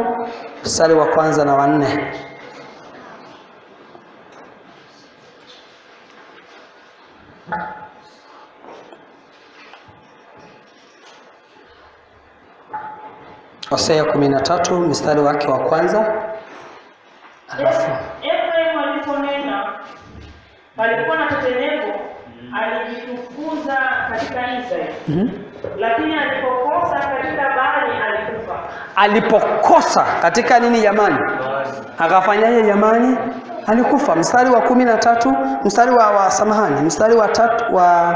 mstari wa 1 na wa 4. Hosea 13 mstari wake wa 1. Alafu Efraimu aliponena palikuwa na tetemeko, alijitukuza katika Israeli. Lakini alipokosa katika Baali alikufa. Alipokosa katika nini jamani? Akafanyaje jamani? Alikufa. Mstari wa 13, mstari wa samahani, mstari wa 3 wa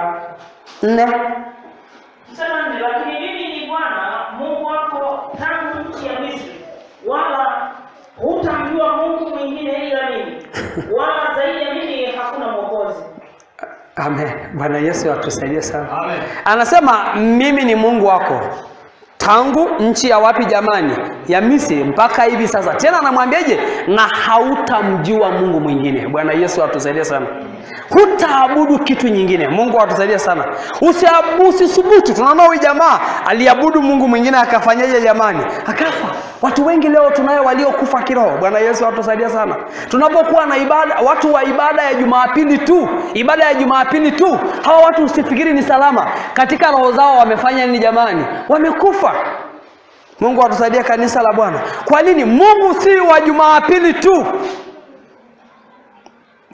4. Mstari wa 4, lakini mimi ni Bwana Mungu wako tangu nchi ya Misri, wala hutamjua Mungu mwingine ila mimi, wala zaidi ya mimi hakuna mwokozi. Amen. Bwana Yesu atusaidie sana. Amen. Anasema mimi ni Mungu wako tangu nchi ya wapi jamani? Ya Misri mpaka hivi sasa. Tena anamwambiaje? Na hautamjua Mungu mwingine. Bwana Yesu atusaidie sana. Hutaabudu kitu nyingine. Mungu atusaidie sana. Usisubutu. Tunaona huyu jamaa aliabudu Mungu mwingine akafanyaje jamani? Akafa. Watu wengi leo tunayo waliokufa kiroho. Bwana Yesu atusaidie sana. Tunapokuwa na ibada, watu wa ibada ya Jumapili tu, ibada ya Jumapili tu, hawa watu usifikiri ni salama. Katika roho zao wamefanya nini jamani? Wamekufa. Mungu atusaidie kanisa la Bwana. Kwa nini? Mungu si wa Jumapili tu.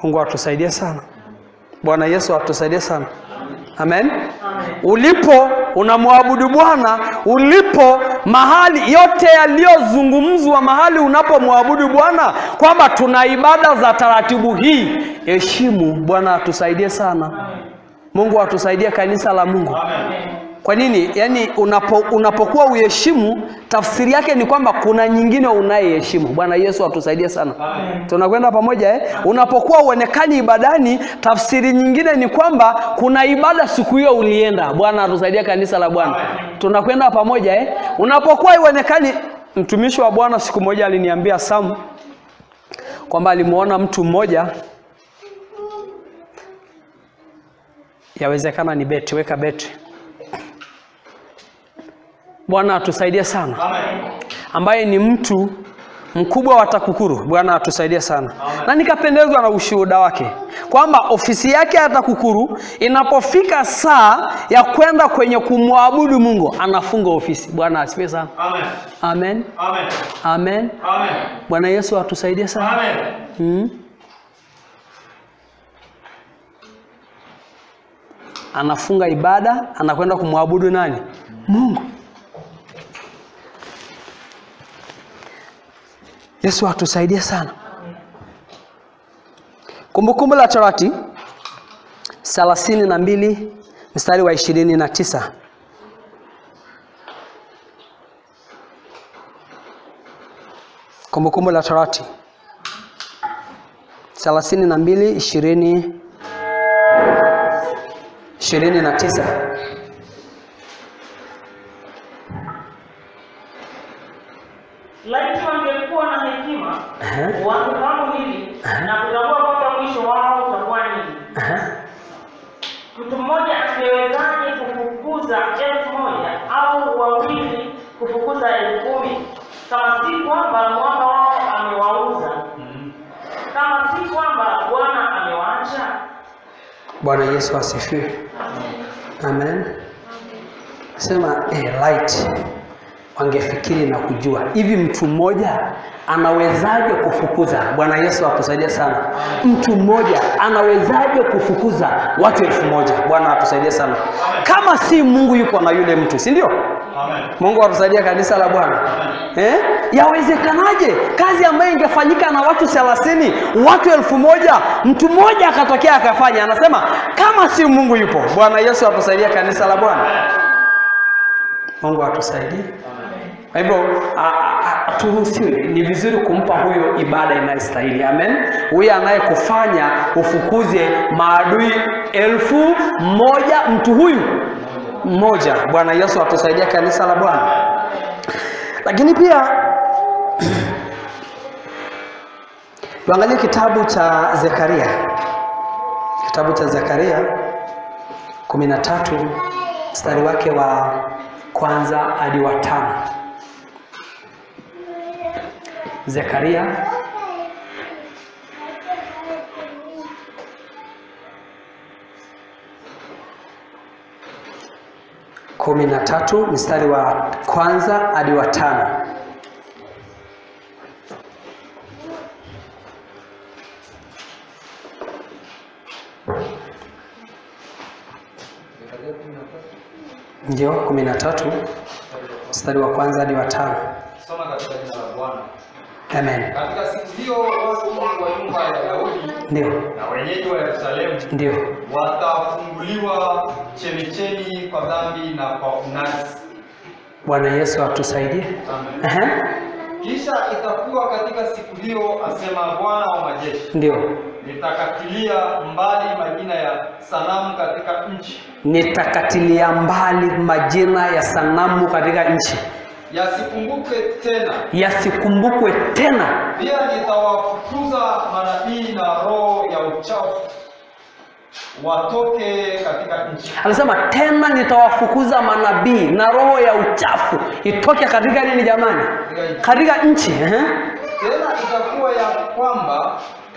Mungu atusaidie sana. Bwana Yesu atusaidie sana. Amen. Amen. Ulipo unamwabudu Bwana, ulipo mahali yote yaliyozungumzwa mahali unapomwabudu Bwana kwamba tuna ibada za taratibu hii, heshimu. Bwana atusaidie sana. Amen. Mungu atusaidie kanisa la Mungu. Amen. Kwa nini? Yaani unapokuwa uheshimu, tafsiri yake ni kwamba kuna nyingine unayeheshimu. Bwana Yesu atusaidie sana. Amen. Tunakwenda pamoja eh? Unapokuwa uonekani ibadani, tafsiri nyingine ni kwamba kuna ibada siku hiyo ulienda. Bwana atusaidie kanisa la Bwana. Tunakwenda pamoja eh? Unapokuwa uonekani, mtumishi wa Bwana siku moja aliniambia Sam kwamba alimuona mtu mmoja, yawezekana ni beti, weka beti. Bwana atusaidie sana. Amen. Ambaye ni mtu mkubwa wa TAKUKURU. Bwana atusaidie sana. Amen. Na nikapendezwa na ushuhuda wake kwamba ofisi yake ya TAKUKURU inapofika saa ya kwenda kwenye kumwabudu Mungu anafunga ofisi. Bwana asifiwe sana. Amen. Amen. Amen. Amen. Amen. Bwana Yesu atusaidie sana. Amen. Anafunga ibada, anakwenda kumwabudu nani? Mungu. Yesu atusaidie sana. Kumbukumbu la Torati 32 mstari wa 29. Kumbukumbu la Torati 32 29. Laiti wangekuwa na hekima, wangefahamu hili na kutambua kwamba mwisho wao utakuwa nini. Mtu mmoja angewezaje kufukuza 1000 au wawili kufukuza 10,000 kama si kwamba mwamba wao amewauza? Kama si kwamba Bwana amewaacha? Bwana Yesu asifiwe. Amen. Sema light wangefikiri na kujua hivi mtu mmoja anawezaje kufukuza. Bwana Yesu atusaidie sana. Mtu mmoja anawezaje kufukuza watu 1000? Bwana atusaidie sana. Kama si Mungu yuko na yule mtu, si ndio? Amen. Mungu atusaidie kanisa la Bwana. Yawezekanaje kazi ambayo ingefanyika na watu 30, watu 1000, mtu mmoja akatokea akafanya? Anasema kama si Mungu yupo. Bwana Yesu atusaidie kanisa la Bwana. Mungu atusaidie. Kwa hivyo turuhusiwe, ni vizuri kumpa huyo ibada inayostahili. Amen. Huyo anayekufanya ufukuze maadui 1000, mtu huyu mmoja. Bwana Yesu atusaidie kanisa la Bwana. Lakini pia tuangalie kitabu cha Zekaria. Kitabu cha Zekaria 13 mstari wake wa kwanza hadi wa 5. Zekaria 13 mstari wa kwanza hadi wa 5. Ndio, 13 mstari wa kwanza hadi wa 5. Soma katika jina la Bwana. Amen. Katika siku hiyo watu wa nyumba ya Daudi, ndio, na wenyeji wa Yerusalemu, ndio, watafunguliwa chemichemi kwa dhambi na kwa unajisi. Bwana Yesu atusaidie. Amen. Kisha itakuwa katika siku hiyo, asema Bwana wa majeshi, ndio, nitakatilia mbali majina ya sanamu katika nchi. Nitakatilia mbali majina ya sanamu katika nchi. Yasikumbukwe tena. Yasikumbukwe tena. Pia nitawafukuza manabii na roho ya uchafu watoke katika nchi. Anasema tena nitawafukuza manabii na roho ya uchafu itoke katika nini jamani? Katika nchi. Tena itakuwa ya kwamba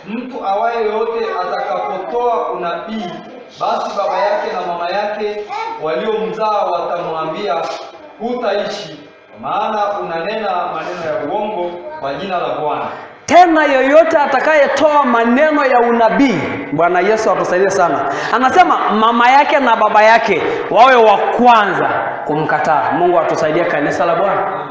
mtu awaye yote atakapotoa unabii, basi baba yake na mama yake waliomzaa watamwambia, hutaishi, maana unanena maneno ya uongo kwa jina la Bwana. Tena yoyote atakayetoa maneno ya unabii, Bwana Yesu atusaidie sana. Anasema mama yake na baba yake wawe wa kwanza kumkataa. Mungu atusaidie kanisa la Bwana.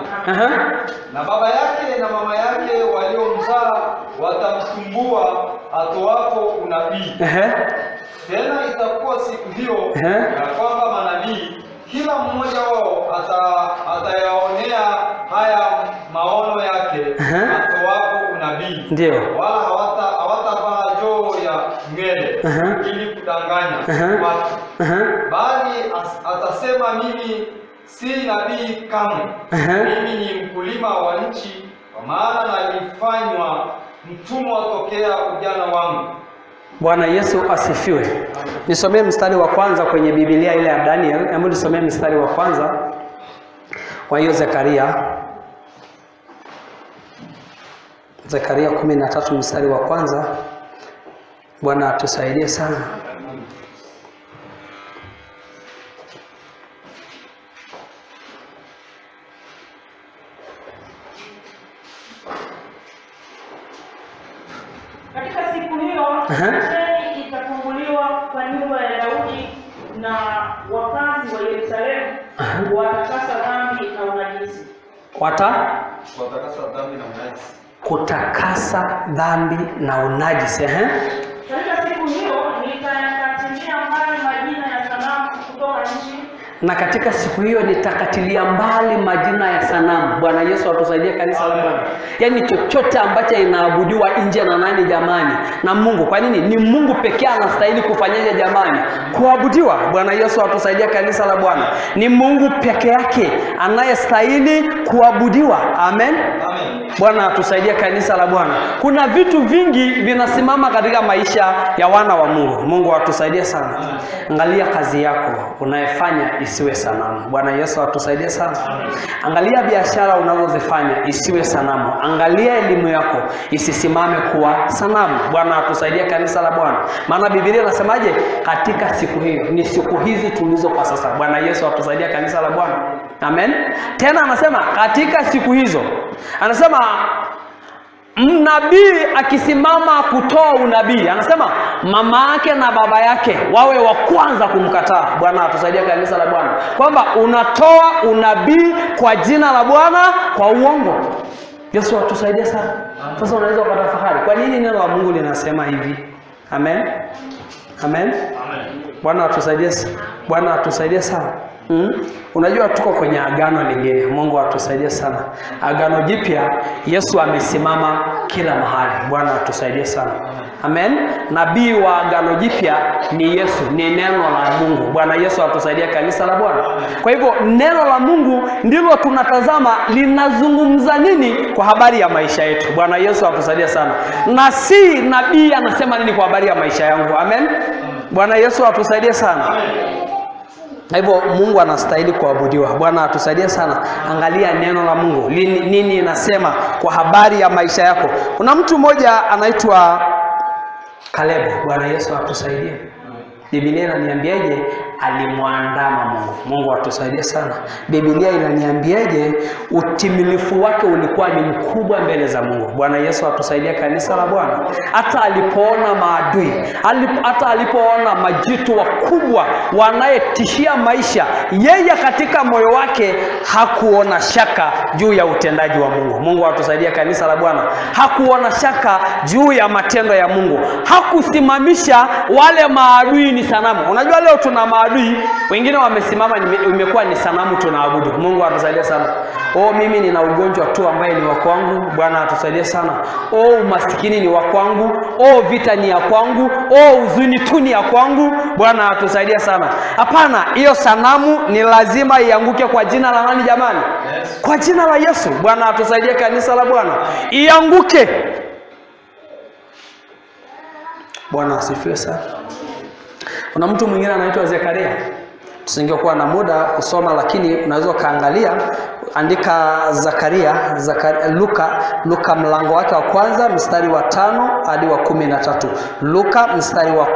Na baba yake na mama yake waliomzaa watamsumbua atoapo unabii. Tena itakuwa siku hiyo ya kwamba manabii kila mmoja wao atayaonea haya maono yake atoapo unabii. Ndio. Wala hawatavaa joo ya nywele ili kudanganya watu. Bali atasema, mimi si nabii kamwe. Mimi ni mkulima wa nchi, kwa maana nalifanywa mtumwa tokea ujana wangu. Bwana Yesu asifiwe. Nisomee mstari wa kwanza kwenye Biblia ile ya Daniel. Hebu nisomee mstari wa kwanza wa hiyo Zekaria. Zekaria 13 mstari wa kwanza. Bwana atusaidie sana. Katika siku hiyo chemchemi itafunguliwa kwa nyumba ya Daudi na wakazi wa Yerusalemu watakasa dhambi na unajisi. Watakasa dhambi na unajisi. Kutakasa dhambi na unajisi. Katika siku hiyo nitakatilia mbali majina ya sanamu kutoka nchi. Na katika siku hiyo nitakatilia mbali majina ya sanamu. Bwana Yesu atusaidie kanisa la Bwana. Yaani chochote ambacho inaabudiwa nje na nani jamani? Na Mungu. Kwa nini? Ni Mungu pekee anastahili kufanyaje jamani? Kuabudiwa. Bwana Yesu atusaidie kanisa la Bwana. Ni Mungu peke yake anayestahili kuabudiwa. Amen. Amen. Bwana atusaidie kanisa la Bwana. Kuna vitu vingi vinasimama katika maisha ya wana wa Mungu. Mungu atusaidie sana. Angalia kazi yako unayefanya isiwe sanamu. Bwana Yesu atusaidie sana. Angalia biashara unazozifanya isiwe sanamu. Angalia elimu yako isisimame kuwa sanamu. Bwana atusaidie kanisa la Bwana. Maana Biblia inasemaje? Katika siku hiyo, ni siku hizi tulizo kwa sasa. Bwana Yesu atusaidie kanisa la Bwana. Amen. Tena anasema katika siku hizo, anasema mnabii akisimama kutoa unabii, anasema mama yake na baba yake wawe wa kwanza kumkataa. Bwana atusaidie kanisa la Bwana, kwamba unatoa unabii kwa jina la Bwana kwa uongo. Yesu atusaidie sana. Sasa unaweza ukatafakari kwa nini neno la Mungu linasema hivi. Amen. Amen. Amen. Bwana atusaidie. Bwana atusaidie sana. Unajua tuko kwenye agano lingine. Mungu atusaidie sana. Agano jipya, Yesu amesimama kila mahali. Bwana atusaidie sana. Amen. Nabii wa Agano Jipya ni Yesu, ni neno la Mungu. Bwana Yesu atusaidie kanisa la Bwana. Kwa hivyo neno la Mungu ndilo tunatazama linazungumza nini kwa habari ya maisha yetu. Bwana Yesu atusaidie sana. Na si nabii anasema nini kwa habari ya maisha yangu. Amen. Bwana Yesu atusaidie sana. Kwa hivyo Mungu anastahili kuabudiwa. Bwana atusaidie sana. Angalia neno la Mungu nini inasema kwa habari ya maisha yako. Kuna mtu mmoja anaitwa Kalebu. Bwana Yesu atusaidie. Biblia inaniambiaje? Alimwandama Mungu. Mungu atusaidie sana. Biblia inaniambiaje? Utimilifu wake ulikuwa ni mkubwa mbele za Mungu. Bwana Yesu atusaidie kanisa la Bwana. Hata alipoona maadui, hata alipoona majitu wakubwa wanayetishia maisha, yeye katika moyo wake hakuona shaka juu ya utendaji wa Mungu. Mungu atusaidie kanisa la Bwana. Hakuona shaka juu ya matendo ya Mungu. Hakusimamisha wale maadui ni sanamu. Unajua leo tuna maadui wengine wamesimama, imekuwa ni sanamu tunaabudu. Mungu atusaidie sana. Oh, mimi nina ugonjwa tu ambaye ni wa kwangu. Bwana atusaidie sana. Oh, umasikini ni wa kwangu. Oh, vita ni ya kwangu. Oh, huzuni tu ni ya kwangu. Bwana atusaidie sana. Hapana, hiyo sanamu ni lazima ianguke kwa jina la nani jamani? Yes. Kwa jina la Yesu. Bwana atusaidie kanisa la Bwana. Ianguke. Bwana asifiwe sana. Kuna mtu mwingine anaitwa Zekaria. Tusingekuwa na muda kusoma, lakini unaweza kaangalia, andika Zakaria, Luka mlango wake wa kwanza mstari wa 5 hadi wa 13. Luka mstari wa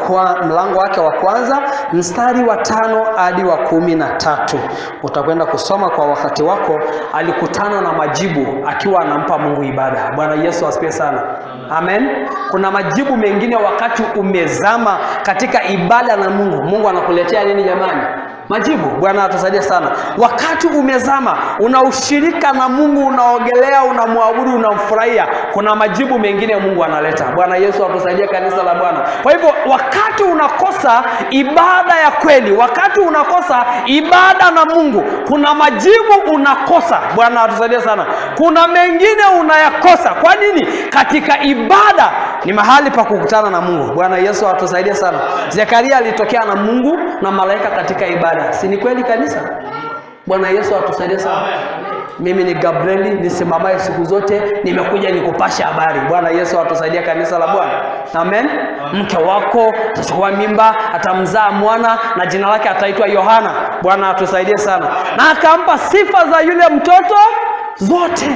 mlango wake wa kwanza mstari wa 5 hadi wa 13. Utakwenda kusoma kwa wakati wako. Alikutana na majibu akiwa anampa Mungu ibada. Bwana Yesu asifiwe sana. Amen. Kuna majibu mengine wakati umezama katika ibada na Mungu, Mungu anakuletea nini jamani? Majibu. Bwana atusaidie sana. Wakati umezama, una ushirika na Mungu, unaogelea, unamwabudu, unamfurahia, kuna majibu mengine Mungu analeta. Bwana Yesu atusaidie kanisa la Bwana. Kwa hivyo wakati unakosa ibada ya kweli, wakati unakosa ibada na Mungu, kuna majibu unakosa. Bwana atusaidie sana. Kuna mengine unayakosa. Kwa nini? Katika ibada ni mahali pa kukutana na Mungu. Bwana Yesu atusaidie sana. Zekaria alitokea na Mungu na malaika katika ibada. Si ni kweli kanisa? Bwana Yesu atusaidie sana. Mimi ni Gabrieli nisimamaye siku zote, nimekuja nikupasha habari. Bwana Yesu atusaidie kanisa la Bwana. Amen. Mke wako atachukua mimba, atamzaa mwana na jina lake ataitwa Yohana. Bwana atusaidie sana. Na akampa sifa za yule mtoto zote.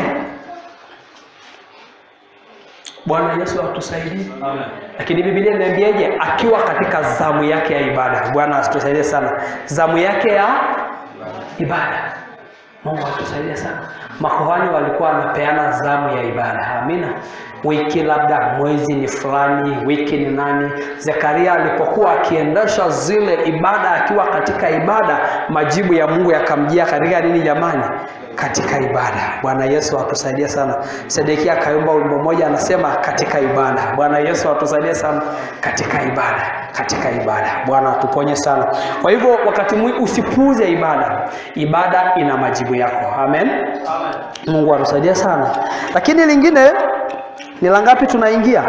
Bwana Yesu atusaidie. Amen. Lakini Biblia inaniambiaje? Akiwa katika zamu yake ya ibada. Bwana atusaidie sana. Zamu yake ya ibada. Mungu atusaidie sana. Makuhani walikuwa wanapeana zamu ya ibada. Amina. Wiki labda mwezi ni fulani, wiki ni nani. Zekaria alipokuwa akiendesha zile ibada, akiwa katika ibada, majibu ya Mungu yakamjia katika nini jamani? Katika ibada. Bwana Yesu atusaidie sana. Sedekia kaimba wimbo mmoja anasema katika ibada. Bwana Yesu atusaidie sana katika ibada, katika ibada. Bwana atuponye sana. Kwa hivyo wakati mwingi usipuuze ibada. Ibada ina majibu yako. Amen. Amen. Mungu atusaidie sana. Lakini lingine ni la ngapi tunaingia?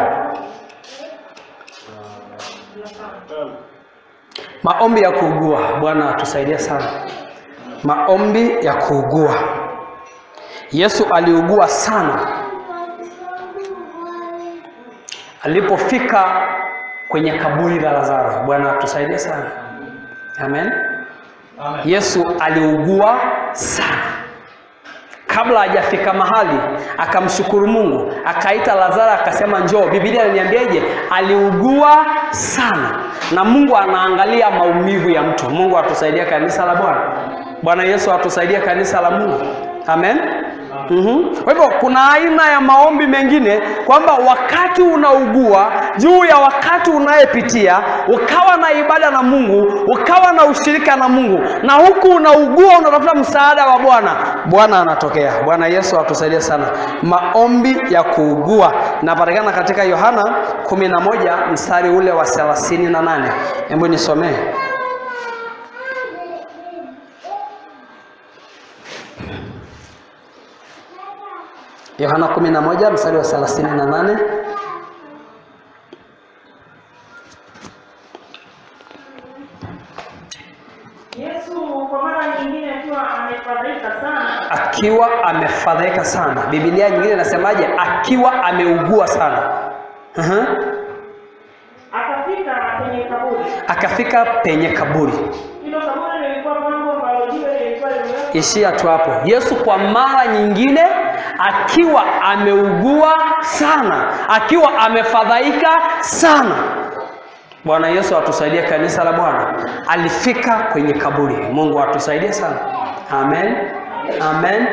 Maombi ya kuugua. Bwana atusaidie sana. Maombi ya kuugua. Yesu aliugua sana. Alipofika kwenye kaburi la Lazaro. Bwana atusaidie sana. Amen. Amen. Yesu aliugua sana. Kabla hajafika mahali akamshukuru Mungu, akaita Lazaro akasema njoo. Biblia inaniambiaje? Aliugua sana. Na Mungu anaangalia maumivu ya mtu. Mungu atusaidie kanisa la Bwana. Bwana Yesu atusaidie kanisa la Mungu. Amen. Kwa hivyo kuna aina ya maombi mengine kwamba wakati unaugua, juu ya wakati unayepitia, ukawa na ibada na Mungu, ukawa na ushirika na Mungu, na huku unaugua unatafuta msaada wa Bwana, Bwana anatokea. Bwana Yesu atusaidie sana. Maombi ya kuugua inapatikana katika Yohana 11 mstari ule wa 38. Hebu nisomee. Yohana 11 mstari wa 38. akiwa amefadhaika sana. Akiwa amefadhaika sana. Biblia nyingine inasemaje? Akiwa ameugua sana. Akafika penye kaburi. Akafika penye kaburi. Hilo kaburi lilikuwa pango ambalo jiwe lilikuwa limewekwa. Ishia tu hapo. Yesu kwa mara nyingine akiwa ameugua sana, akiwa amefadhaika sana. Bwana Yesu atusaidie kanisa la Bwana. Alifika kwenye kaburi. Mungu atusaidie sana. Amen. Amen.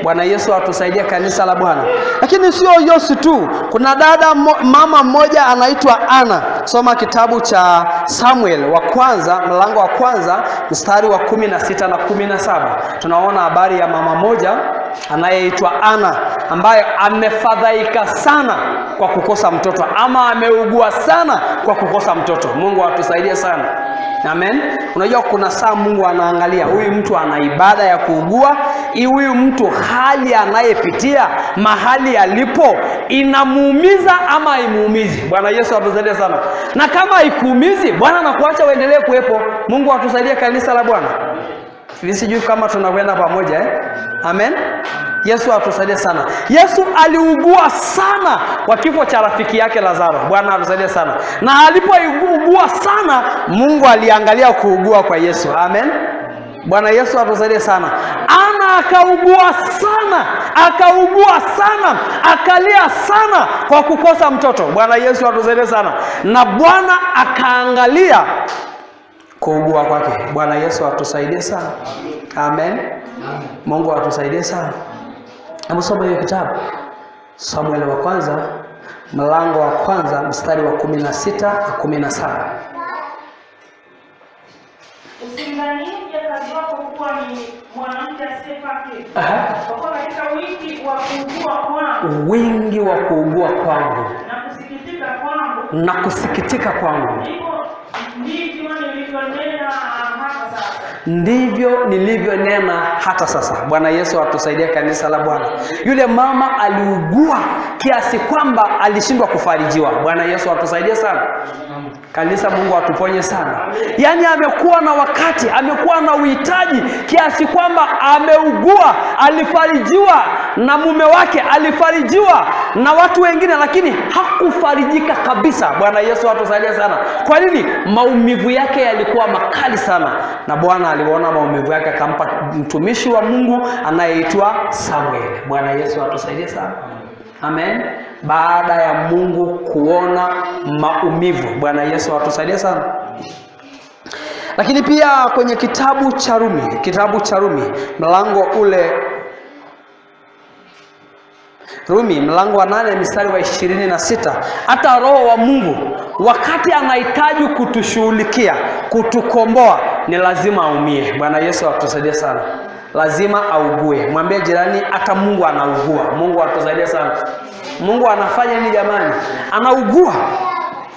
Bwana Yesu atusaidie kanisa la Bwana. Lakini sio Yesu tu. Kuna dada mama mmoja anaitwa Ana. Soma kitabu cha Samuel wa kwanza mlango wa kwanza mstari wa 16 na 17. Tunaona habari ya mama mmoja anayeitwa Ana ambaye amefadhaika sana kwa kukosa mtoto, ama ameugua sana kwa kukosa mtoto. Mungu atusaidie sana. Amen. Unajua kuna saa Mungu anaangalia huyu mtu ana ibada ya kuugua, huyu mtu hali anayepitia, mahali alipo inamuumiza ama haimuumizi. Bwana Yesu atusaidie sana. Na kama haikuumizi, Bwana anakuacha uendelee kuwepo. Mungu atusaidie kanisa la Bwana. Sijui kama tunakwenda pamoja eh? Amen. Yesu atusaidie sana. Yesu aliugua sana kwa kifo cha rafiki yake Lazaro. Bwana atusaidie sana. Na alipougua sana, Mungu aliangalia kuugua kwa Yesu. Amen. Bwana Yesu atusaidie sana. Ana akaugua sana, akaugua sana, akalia sana kwa kukosa mtoto. Bwana Yesu atusaidie sana. Na Bwana akaangalia kuugua kwake. Bwana Yesu atusaidie sana. Amen. Mungu atusaidie sana. Hebu soma hiyo kitabu. Samuel wa kwanza mlango wa kwanza mstari wa 16 na 17. Usimdhanie mjakazi wako kuwa ni mwanamke asiyefaa kitu. Kwa kuwa katika wingi wa kuugua kwangu, wingi wa kuugua kwangu na kusikitika kwangu, na kusikitika kwangu, ndivyo nilivyonena hata sasa. Ndivyo nilivyonena hata sasa. Bwana Yesu atusaidie kanisa la Bwana. Yule mama aliugua kiasi kwamba alishindwa kufarijiwa. Bwana Yesu atusaidie sana. Kanisa, Mungu atuponye sana. Yaani amekuwa na wakati, amekuwa na uhitaji kiasi kwamba ameugua, alifarijiwa na mume wake, alifarijiwa na watu wengine, lakini hakufarijika kabisa. Bwana Yesu atusaidie sana. Kwa nini? Maumivu yake yalikuwa makali sana. Na Bwana aliona maumivu yake akampa mtumishi wa Mungu anayeitwa Samuel. Bwana Yesu atusaidie sana. Amen. Baada ya Mungu kuona maumivu. Bwana Yesu atusaidie sana. Lakini pia kwenye kitabu cha Rumi, kitabu cha Rumi mlango ule, Rumi mlango wa 8 mstari wa 26, hata Roho wa Mungu wakati anahitaji kutushughulikia, kutukomboa, ni lazima aumie. Bwana Yesu atusaidie sana. Lazima augue. Mwambie jirani hata Mungu anaugua. Mungu atusaidie sana. Mungu anafanya nini jamani? Anaugua.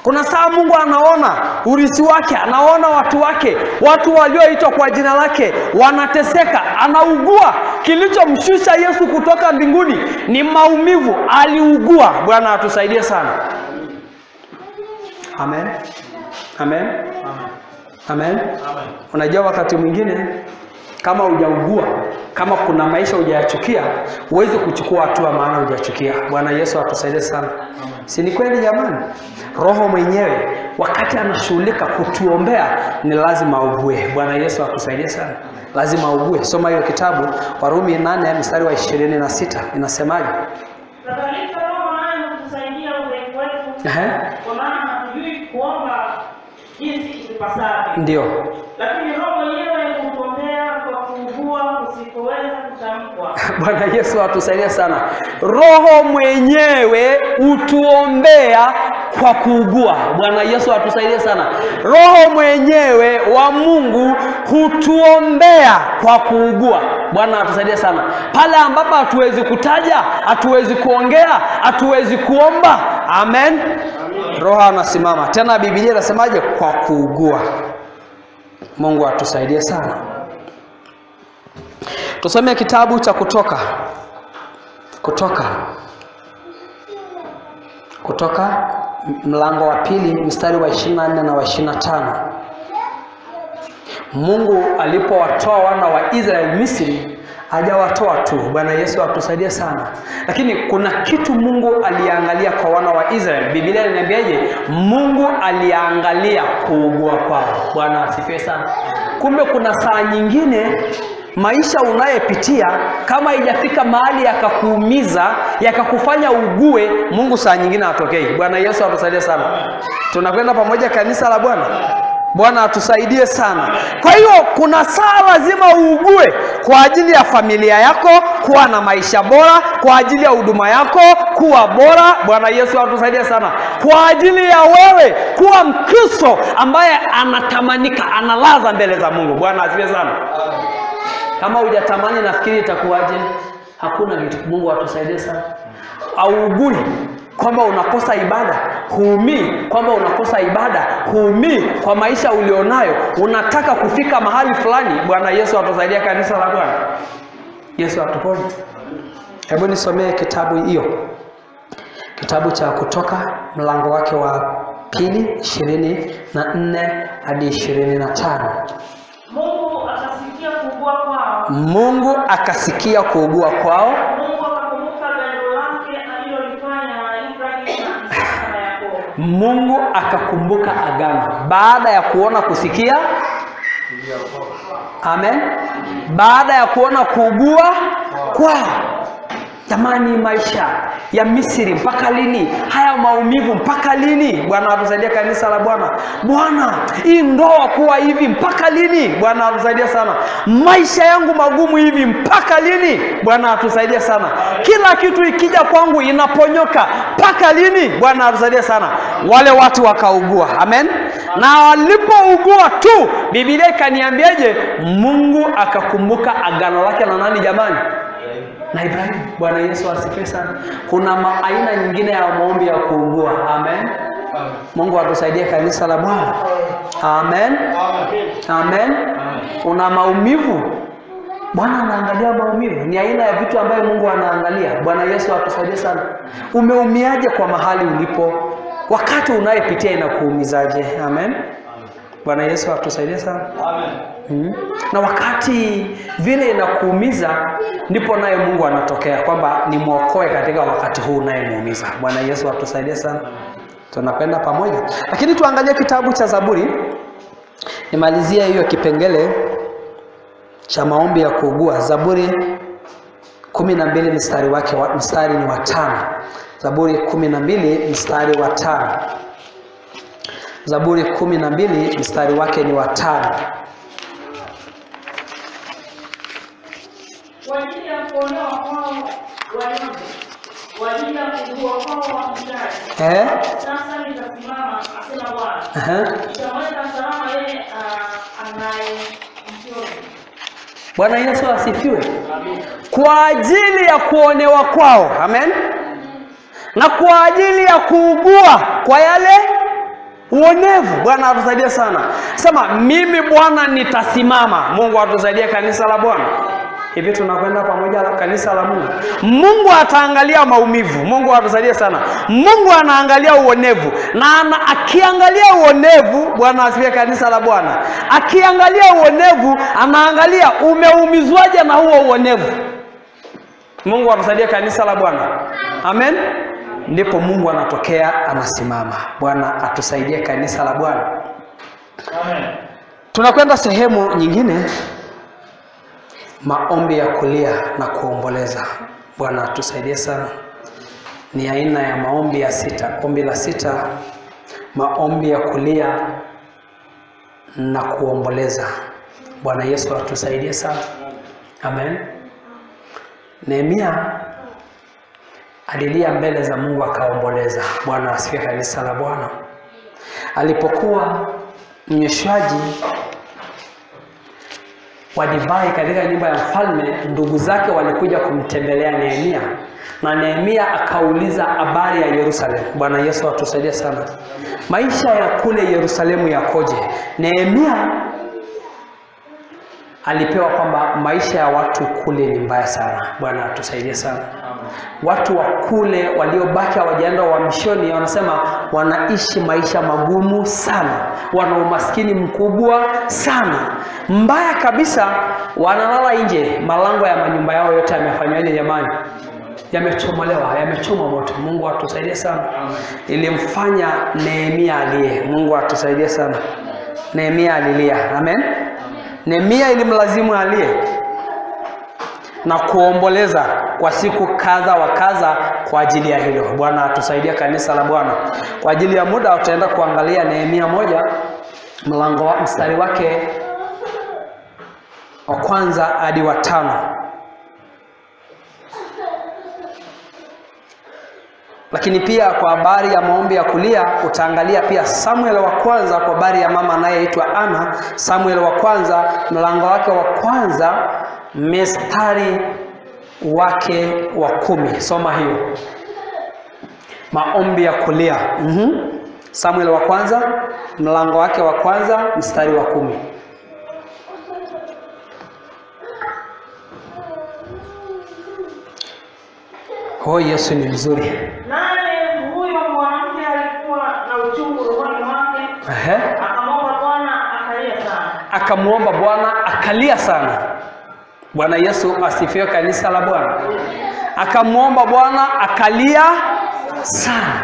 Kuna saa Mungu anaona urithi wake, anaona watu wake, watu walioitwa kwa jina lake wanateseka, anaugua. Kilichomshusha Yesu kutoka mbinguni ni maumivu, aliugua. Bwana atusaidie sana. Amen. Amen. Amen. Amen. Unajua wakati mwingine kama hujaugua, kama kuna maisha hujayachukia, huwezi kuchukua hatua maana hujachukia. Bwana Yesu atusaidie sana. Si ni kweli jamani? Roho mwenyewe wakati anashughulika kutuombea ni lazima augue. Bwana Yesu atusaidie sana. Lazima augue. Soma hiyo kitabu Warumi 8 mstari wa 26 inasemaje? Kadhalika Roho naye hutusaidia udhaifu wetu. Kwa maana hatujui kuomba jinsi itupasavyo. Ndio. Lakini Roho mwenyewe hutuombea kwa kuugua kusikoweza kutamkwa. Bwana Yesu atusaidie sana. Roho mwenyewe hutuombea kwa kuugua. Bwana Yesu atusaidie sana. Roho mwenyewe wa Mungu hutuombea kwa kuugua. Bwana atusaidie sana. Pale ambapo hatuwezi kutaja, hatuwezi kuongea, hatuwezi kuomba. Amen. Amen. Roho anasimama. Tena Biblia inasemaje? Kwa kuugua. Mungu atusaidie sana. Tusome kitabu cha Kutoka. Kutoka mlango wa 2 mstari wa 24 na wa 25. Mungu alipowatoa wana wa Israeli Misri, hajawatoa tu. Bwana Yesu atusaidie sana. Lakini kuna kitu Mungu aliangalia kwa wana wa Israeli. Biblia inaniambiaje? Mungu aliangalia kuugua kwao. Bwana asifiwe sana. Kumbe kuna saa nyingine maisha unayepitia kama haijafika mahali yakakuumiza, yakakufanya ugue, Mungu saa nyingine hatokei. Bwana Yesu atusaidie sana. Tunakwenda pamoja kanisa la Bwana. Bwana atusaidie sana. Kwa hiyo kuna saa lazima uugue kwa ajili ya familia yako kuwa na maisha bora, kwa ajili ya huduma yako kuwa bora. Bwana Yesu atusaidie sana. Kwa ajili ya wewe kuwa Mkristo ambaye anatamanika, analaza mbele za Mungu. Bwana asifiwe sana. Kama hujatamani nafikiri itakuwaje? Hakuna kitu. Mungu atusaidie sana. Auugui kwamba unakosa ibada, huumii kwamba unakosa ibada, huumii kwa maisha ulionayo, unataka kufika mahali fulani. Bwana Yesu atusaidie kanisa la Bwana. Yesu atuponye. Hebu nisomee kitabu hiyo. Kitabu cha Kutoka mlango wake wa 2 24 hadi 25. Mungu akasikia kuugua kwao. Mungu akasikia kuugua kwao. Mungu akakumbuka agano lake alilolifanya na Ibrahimu na Isaka na Yakobo. Mungu akakumbuka agano baada ya kuona kusikia. Amen. Baada ya kuona kuugua kwao. Jamani, maisha ya Misri mpaka lini? Haya maumivu mpaka lini? Bwana atusaidie kanisa la Bwana. Bwana, hii ndoa kuwa hivi mpaka lini? Bwana atusaidie sana. Maisha yangu magumu hivi mpaka lini? Bwana atusaidie sana. Kila kitu ikija kwangu inaponyoka mpaka lini? Bwana atusaidie sana. Wale watu wakaugua. Amen. Na walipougua tu, Biblia ikaniambiaje? Mungu akakumbuka agano lake na nani jamani? Na Ibrahim. Bwana Yesu asifiwe sana. Kuna aina nyingine ya maombi ya kuugua. Amen. Amen. Mungu atusaidie kanisa la Bwana. Amen. Amen. Amen. Una maumivu, Bwana anaangalia maumivu. Ni aina ya vitu ambayo Mungu anaangalia. Bwana Yesu atusaidie sana. Umeumiaje kwa mahali ulipo? Wakati unayepitia inakuumizaje? Amen. Bwana Yesu atusaidie sana. Amen. Na wakati vile inakuumiza ndipo naye Mungu anatokea kwamba nimuokoe katika wakati huu unayemuumiza. Bwana Yesu atusaidie sana. Tunakwenda pamoja. Lakini tuangalie kitabu cha Zaburi. Nimalizie hiyo kipengele cha maombi ya kuugua. Zaburi 12 mstari wake mstari ni wa 5. Zaburi 12 mstari wa 5. Zaburi 12 mstari wake ni wa 5. Kwa ajili ya kuonewa kwao wanyonge, kwa ajili ya kuugua kwao wahitaji. Sasa nitasimama, asema Bwana. Nitamweka salama yeye anayemchoka. Bwana Yesu asifiwe. Kwa ajili ya kuonewa kwao. Amen. Na kwa ajili ya kuugua kwa yale uonevu. Bwana atusaidie sana. Sema mimi Bwana nitasimama. Mungu atusaidie kanisa la Bwana. Hivi tunakwenda pamoja la kanisa la Mungu. Mungu ataangalia maumivu. Mungu atusaidie sana. Mungu anaangalia uonevu. Na akiangalia uonevu, Bwana asifiwe kanisa la Bwana. Akiangalia uonevu, anaangalia umeumizwaje na huo uonevu. Mungu atusaidie kanisa la Bwana. Amen. Ndipo Mungu anatokea, anasimama. Bwana atusaidie kanisa la Bwana. Amen. Tunakwenda sehemu nyingine. Maombi ya kulia na kuomboleza. Bwana atusaidie sana. Ni aina ya maombi ya sita. Ombi la sita, maombi ya kulia na kuomboleza. Bwana Yesu atusaidie sana. Amen. Nehemia alilia mbele za Mungu akaomboleza. Bwana asifiwe kanisa la Bwana. Alipokuwa mnyweshaji wa divai katika nyumba ya mfalme, ndugu zake walikuja kumtembelea Nehemia, na Nehemia akauliza habari ya Yerusalemu. Bwana Yesu atusaidie sana. Maisha ya kule Yerusalemu yakoje? Nehemia alipewa kwamba maisha ya watu kule ni mbaya sana. Bwana atusaidie sana. Watu wa kule waliobaki hawajaenda uhamishoni wanasema wanaishi maisha magumu sana, wana umaskini mkubwa sana, mbaya kabisa, wanalala nje, malango ya manyumba yao yote yamefanywaje jamani? Yamechomolewa, yamechomwa moto. Mungu atusaidie sana. Ilimfanya Nehemia alie. Mungu atusaidie sana. Nehemia alilia. Amen. Nehemia ilimlazimu alie na kuomboleza kwa siku kadha wa kadha kwa ajili ya hilo. Bwana atusaidie kanisa la Bwana. Kwa ajili ya muda tutaenda kuangalia Nehemia 1 mlango wa mstari wake wa kwanza hadi wa 5. Lakini pia kwa habari ya maombi ya kulia utaangalia pia Samuel wa kwanza kwa habari ya mama anayeitwa Ana. Samuel wa kwanza mlango wake wa kwanza mstari wake wa 10. Soma hiyo. Maombi ya kulia. Samuel wa kwanza mlango wake wa kwanza mstari wa 10. Oh, Yesu ni mzuri. Naye huyo mwanamke alikuwa na uchungu rohoni mwake. Akamwomba Bwana akalia sana. Akamwomba Bwana akalia sana. Bwana Yesu asifiwe kanisa la Bwana. Akamwomba Bwana akalia sana.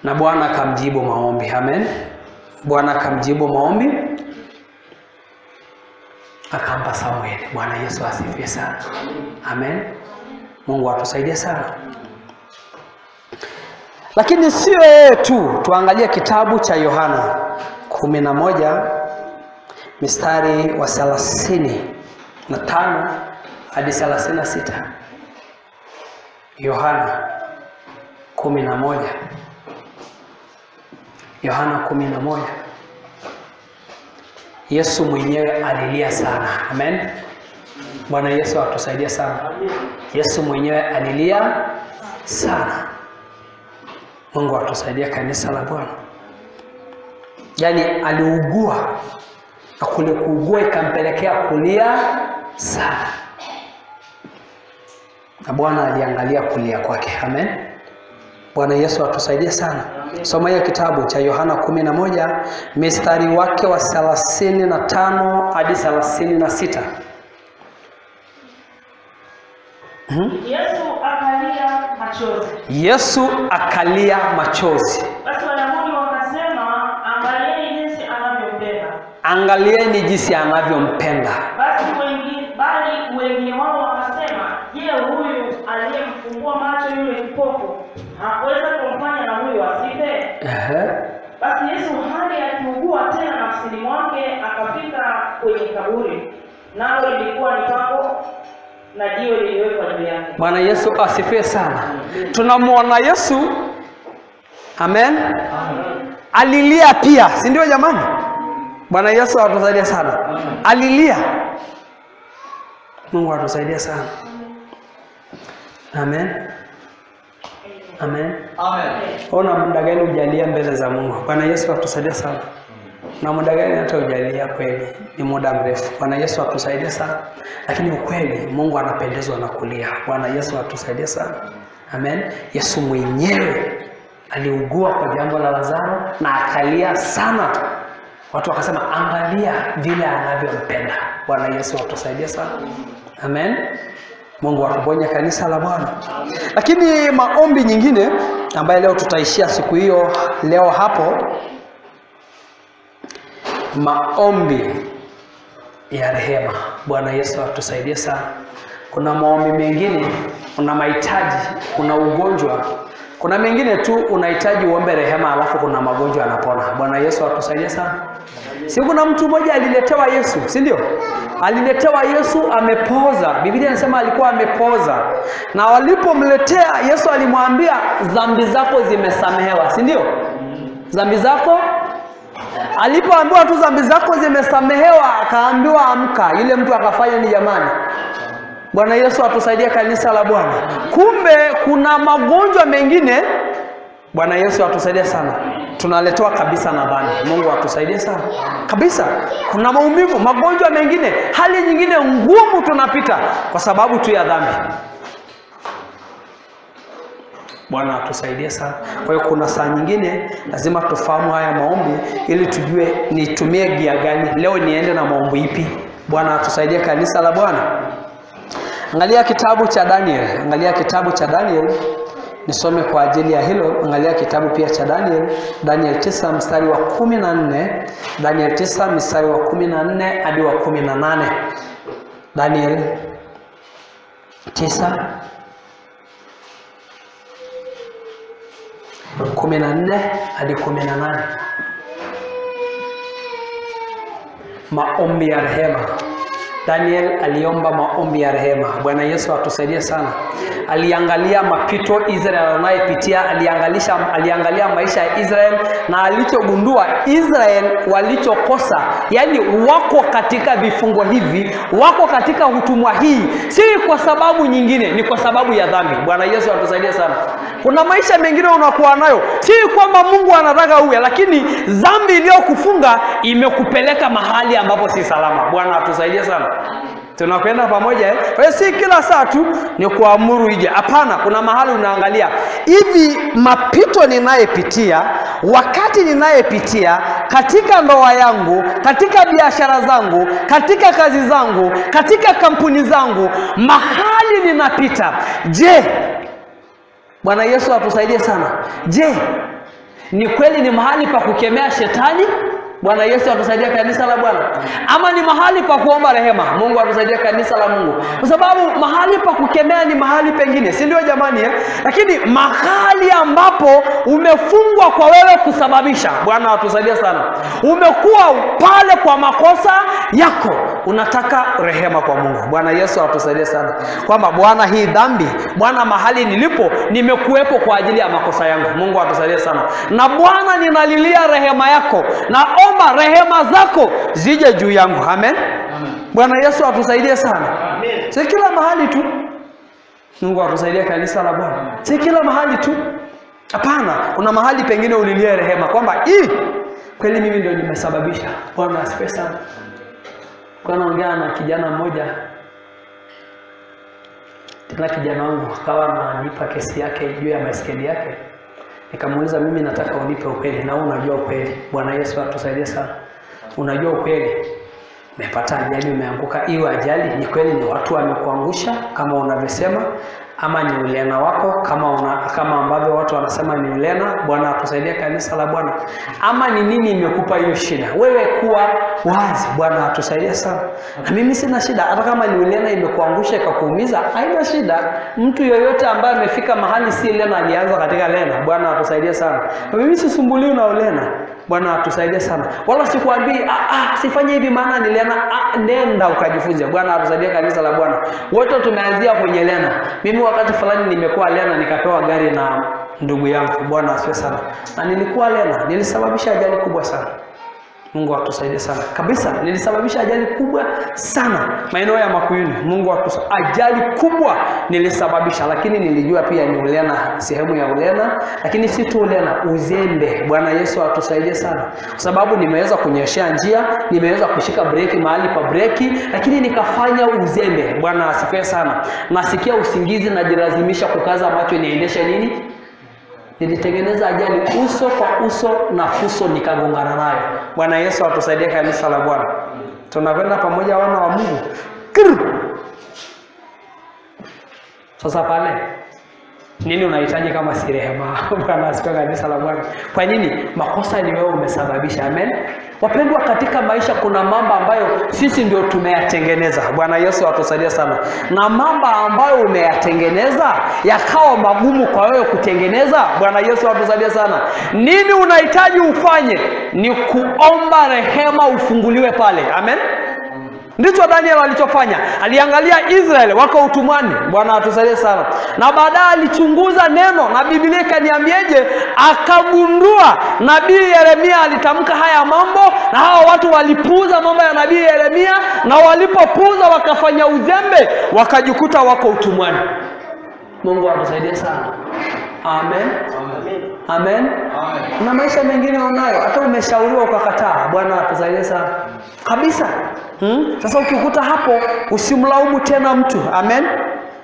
Na Bwana akamjibu maombi. Amen. Bwana akamjibu maombi, akampa Samuel. Bwana Yesu asifiwe sana. Amen. Mungu atusaidie sana. Lakini sio yeye tu, tuangalie kitabu cha Yohana 11 mstari wa 35 hadi 36. Yohana 11. Yohana 11. Yesu mwenyewe alilia sana. Amen. Bwana Yesu atusaidie sana. Yesu mwenyewe alilia sana. Mungu atusaidie kanisa la Bwana. Yaani aliugua, na kule kuugua ikampelekea kulia sana. Na Bwana aliangalia kulia kwake. Amen. Bwana Yesu atusaidie sana. Soma hiyo kitabu cha Yohana 11 mstari wake wa 35 hadi 36. Yesu akalia machozi. Yesu akalia machozi. Basi Wayahudi wakasema, angalieni jinsi anavyompenda. Angalieni jinsi anavyompenda. Basi bali wengine wao wakasema, je, huyu aliyemfungua macho yule kipofu hakuweza kumfanya na huyu asife? Basi Yesu hali akiugua tena nafsini mwake akafika kwenye kaburi, nalo lilikuwa ni pango na jiwe liliwekwa juu yake. Bwana Yesu asifiwe sana. Tunamuona Yesu, amen, alilia pia, si ndio jamani? Bwana Yesu atusaidie sana. Alilia. Mungu atusaidie sana. Amen. Amen. Amen. Ona muda gani hujalia mbele za Mungu. Bwana Yesu atusaidie sana. Na muda gani hata hujalia kweli? Ni muda mrefu. Bwana Yesu atusaidie sana. Lakini ukweli Mungu anapendezwa na kulia. Bwana Yesu atusaidie sana. Amen. Yesu mwenyewe aliugua kwa jambo la Lazaro na akalia sana. Watu wakasema angalia vile anavyompenda. Bwana Yesu atusaidie sana. Amen. Mungu atuponye kanisa la Bwana. Lakini maombi nyingine ambayo leo tutaishia siku hiyo leo hapo, maombi ya rehema. Bwana Yesu atusaidie sana. Kuna maombi mengine, kuna mahitaji, kuna ugonjwa, kuna mengine tu unahitaji uombe rehema, alafu kuna magonjwa yanapona. Bwana Yesu atusaidie sana. Si kuna mtu mmoja aliletewa Yesu, si ndio? Aliletewa Yesu amepoza. Biblia inasema alikuwa amepoza. Na walipomletea Yesu alimwambia dhambi zako zimesamehewa, si ndio? Dhambi zako. Alipoambiwa tu dhambi zako zimesamehewa, akaambiwa amka. Yule mtu akafanya ni jamani? Bwana Yesu atusaidie kanisa la Bwana. Kumbe kuna magonjwa mengine Bwana Yesu atusaidie sana. Tunaletewa kabisa na dhambi. Mungu atusaidie sana. Kabisa. Kuna maumivu, magonjwa mengine, hali nyingine ngumu tunapita kwa sababu tu ya dhambi. Bwana atusaidie sana. Kwa hiyo kuna saa nyingine lazima tufahamu haya maombi ili tujue nitumie gia gani, leo niende na maombi ipi. Bwana atusaidie kanisa la Bwana. Angalia kitabu cha Daniel. Angalia kitabu cha Daniel. Nisome kwa ajili ya hilo. Angalia kitabu pia cha Daniel. Daniel 9 mstari wa 14. Daniel 9 mstari wa 14 hadi wa 18. Daniel 9 14 hadi 18. Maombi ya rehema. Daniel aliomba maombi ya rehema. Bwana Yesu atusaidie sana. Aliangalia mapito Israel anayepitia, aliangalia maisha ya Israel, na alichogundua Israel walichokosa, yani wako katika vifungo hivi, wako katika utumwa hii, si kwa sababu nyingine, ni kwa sababu ya dhambi. Bwana Yesu atusaidie sana. Kuna maisha mengine unakuwa nayo, si kwamba Mungu anataka uwe, lakini dhambi iliyokufunga imekupeleka mahali ambapo si salama. Bwana atusaidie sana. Tunakwenda pamoja eh? Kwa hiyo si kila saa tu ni kuamuru ije. Hapana, kuna mahali unaangalia hivi mapito ninayepitia, wakati ninayepitia katika ndoa yangu, katika biashara zangu, katika kazi zangu, katika kampuni zangu, mahali ninapita. Je, Bwana Yesu atusaidie sana. Je, ni kweli ni mahali pa kukemea shetani? Bwana Yesu atusaidie kanisa la Bwana. Ama ni mahali pa kuomba rehema? Mungu atusaidie kanisa la Mungu. Kwa sababu mahali pa kukemea ni mahali pengine, si ndio jamani eh? Lakini mahali ambapo umefungwa kwa wewe kusababisha, Bwana atusaidie sana. Umekuwa pale kwa makosa yako, unataka rehema kwa Mungu. Bwana Yesu atusaidie sana. Kwamba Bwana, hii dhambi, Bwana mahali nilipo nimekuwepo kwa ajili ya makosa yangu. Mungu atusaidie sana. Na Bwana ninalilia rehema yako. Na omba rehema zako zije juu yangu. Amen. Amen. Bwana Yesu atusaidie sana. Amen. Si kila mahali tu. Mungu atusaidie kanisa la Bwana. Si kila mahali tu. Hapana, kuna mahali pengine ulilia rehema kwamba hii kweli mimi ndio nimesababisha. Bwana asifiwe sana. Kwa naongea na kijana mmoja, tena kijana wangu akawa ananipa kesi yake juu ya baiskeli yake. Nikamuuliza, mimi nataka unipe ukweli na wewe unajua ukweli. Bwana Yesu atusaidie sana. Unajua ukweli. Umepata ajali, umeanguka. Hiyo ajali ni kweli ni watu wamekuangusha kama unavyosema, ama ni ulena wako kama ambavyo watu wanasema ni ulena. Bwana atusaidie kanisa la Bwana. Ama ni nini imekupa hiyo shida? Wewe kuwa wazi. Bwana atusaidie sana. Na mimi sina shida hata kama ni ulena imekuangusha ikakuumiza, haina shida. Mtu yoyote ambaye amefika mahali si lena alianza katika lena. Bwana atusaidie sana. Na mimi sisumbuliwi na ulena. Bwana atusaidie sana. Wala sikuambii sifanye hivi maana ni lena. Nenda ukajifunze. Bwana atusaidie kanisa la Bwana. Wote tumeanzia kwenye lena. Mimi wakati fulani nimekuwa lena, nikapewa gari na ndugu yangu. Bwana asifiwe sana. Na nilikuwa lena, nilisababisha ajali kubwa sana. Mungu atusaidie sana. Kabisa, nilisababisha ajali kubwa sana maeneo ya Makuyuni. Mungu atusaidie. Ajali kubwa nilisababisha, lakini nilijua pia ni ulena, sehemu ya ulena, lakini si tu ulena, uzembe. Bwana Yesu atusaidie sana. Kwa sababu nimeweza kunyeshea njia, nimeweza kushika breki mahali pa breki, lakini nikafanya uzembe. Bwana asifiwe sana. Nasikia usingizi, najilazimisha kukaza macho niendeshe nini? Nilitengeneza ajali uso kwa uso na fuso nikagongana nayo. Bwana Yesu atusaidie kanisa la Bwana. Tunakwenda pamoja wana wa Mungu. Sasa pale nini unahitaji kama si rehema? Bwana asifiwe kanisa la Bwana. Kwa nini? Makosa ni wewe umesababisha. Amen. Wapendwa, katika maisha kuna mambo ambayo sisi ndio tumeyatengeneza. Bwana Yesu atusaidie sana. Na mambo ambayo umeyatengeneza yakawa magumu kwa wewe kutengeneza. Bwana Yesu atusaidie sana. Nini unahitaji ufanye? Ni kuomba rehema ufunguliwe pale. Amen. Ndicho Daniel alichofanya. Aliangalia Israel wako utumwani. Bwana atusaidie sana. Na baadaye alichunguza neno na Biblia ikaniambieje, akagundua nabii Yeremia alitamka haya mambo, na hawa watu walipuuza mambo ya nabii Yeremia, na walipopuuza wakafanya uzembe, wakajikuta wako utumwani. Mungu atusaidie sana. Amen. Amen. Amen. Amen. Na maisha mengine unayo, hata umeshauriwa ukakataa. Bwana atusaidie sana kabisa. Sasa ukikuta hapo usimlaumu tena mtu. Amen.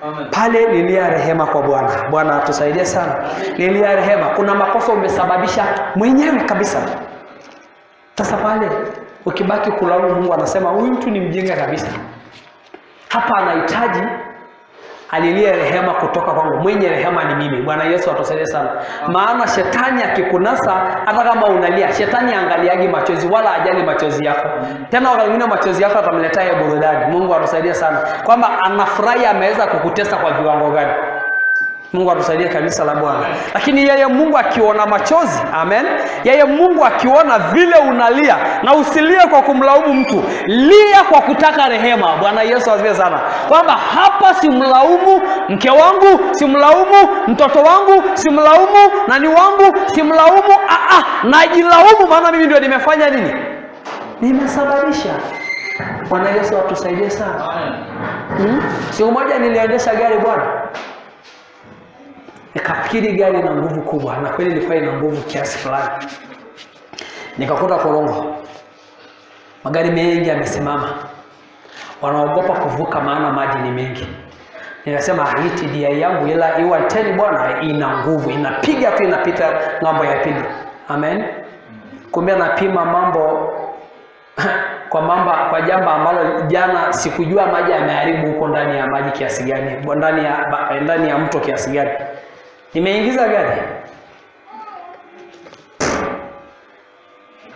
Amen. Pale lilia rehema kwa Bwana. Bwana atusaidie sana. Lilia rehema. Kuna makosa umesababisha mwenyewe kabisa. Sasa pale ukibaki kulaumu Mungu, anasema huyu mtu ni mjinga kabisa. Hapa anahitaji alilie rehema kutoka kwangu. Mwenye rehema ni mimi. Bwana Yesu atusaidie sana. Maana shetani akikunasa, hata kama unalia, shetani angaliagi machozi wala ajali machozi yako. Tena wakati mwingine machozi yako atamletea burudani. Mungu atusaidie sana. Kwamba anafurahi ameweza kukutesa kwa viwango gani. Mungu atusaidie kanisa la Bwana. Lakini yeye Mungu akiona machozi, amen. Yeye Mungu akiona vile unalia, na usilie kwa kumlaumu mtu, lia kwa kutaka rehema. Bwana Yesu asifiwe sana. Kwamba hapa simlaumu mke wangu, simlaumu mtoto wangu, simlaumu nani wangu, simlaumu, najilaumu maana mimi ndio nimefanya nini? Nimesababisha. Bwana Yesu atusaidie sana. Amen. Siku moja niliendesha gari bwana. Nikafikiri gari ina nguvu kubwa, na kweli ilikuwa ina nguvu kiasi fulani. Nikakuta korongo. Magari mengi yamesimama. Wanaogopa kuvuka maana maji ni mengi. Nikasema hii TDI yangu ila iwa 10 bwana ina nguvu, inapiga tu inapita ng'ambo ya pili. Amen. Kumbe napima mambo kwa mambo, kwa jambo ambalo jana sikujua maji yameharibu huko ndani ya maji kiasi gani, ndani ya mto kiasi gani. Nimeingiza gari.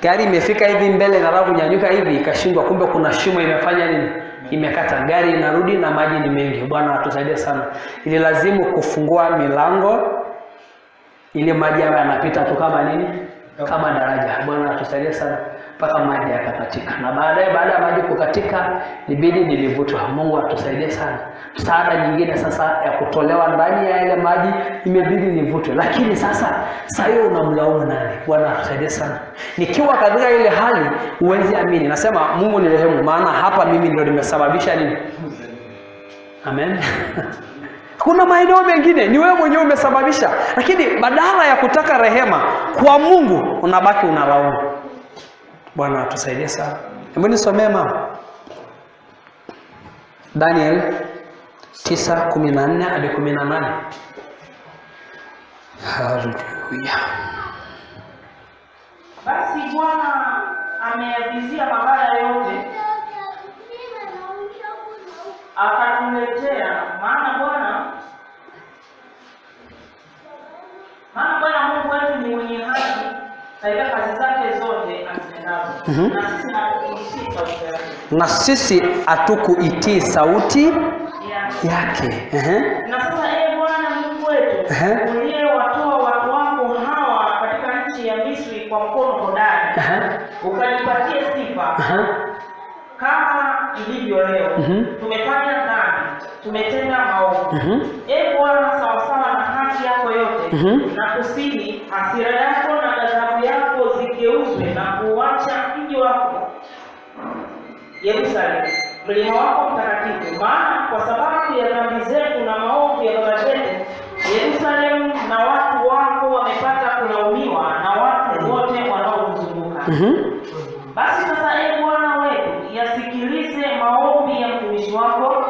Gari imefika hivi mbele na nataka kunyanyuka hivi ikashindwa, kumbe kuna shimo imefanya nini? Imekata. Gari inarudi na maji ni mengi. Bwana atusaidie sana. Ili lazimu kufungua milango ili maji yawe yanapita tu kama nini? Kama daraja. Bwana atusaidie sana mpaka maji yakakatika. Na baadaye baada ya maji kukatika ibidi nilivutwa. Mungu atusaidie sana. Msaada nyingine sasa ya kutolewa ndani ya ile maji imebidi nivutwe. Lakini sasa hiyo unamlaumu nani? Bwana atusaidie sana. Nikiwa katika ile hali huwezi amini. Nasema Mungu ni rehemu maana hapa mimi ndio nimesababisha nini? Amen. Kuna maeneo mengine ni wewe mwenyewe umesababisha, lakini badala ya kutaka rehema kwa Mungu unabaki unalaumu. Bwana atusaidie sana. Hebu nisomee mama. Daniel 9:14 hadi 18. Haleluya. Basi Bwana ameavizia mabaya yote akatuletea, maana Bwana Mungu wetu ni mwenye haki katika kazi zake zote azitendazo. Na sisi hatukuitii sauti yake. Na sasa ee Bwana Mungu wetu, uliyewatoa watu wako hawa katika nchi ya Misri kwa mkono hodari, ukajipatie sifa kama ilivyo leo. Tumefanya dhambi, tumetenda maovu. Ee Bwana, sawasawa na haki yako yote, na kusihi hasira yako na ghadhabu yako zigeuzwe na kuacha mji wako Yerusalemu, mlima wako mtakatifu. Maana kwa sababu ya dhambi zetu na maovu ya baba zetu, Yerusalemu na watu wako wamepata kulaumiwa na watu wote wanaokuzunguka. Basi sasa ee Bwana wetu, yasikilize maombi ya mtumishi wako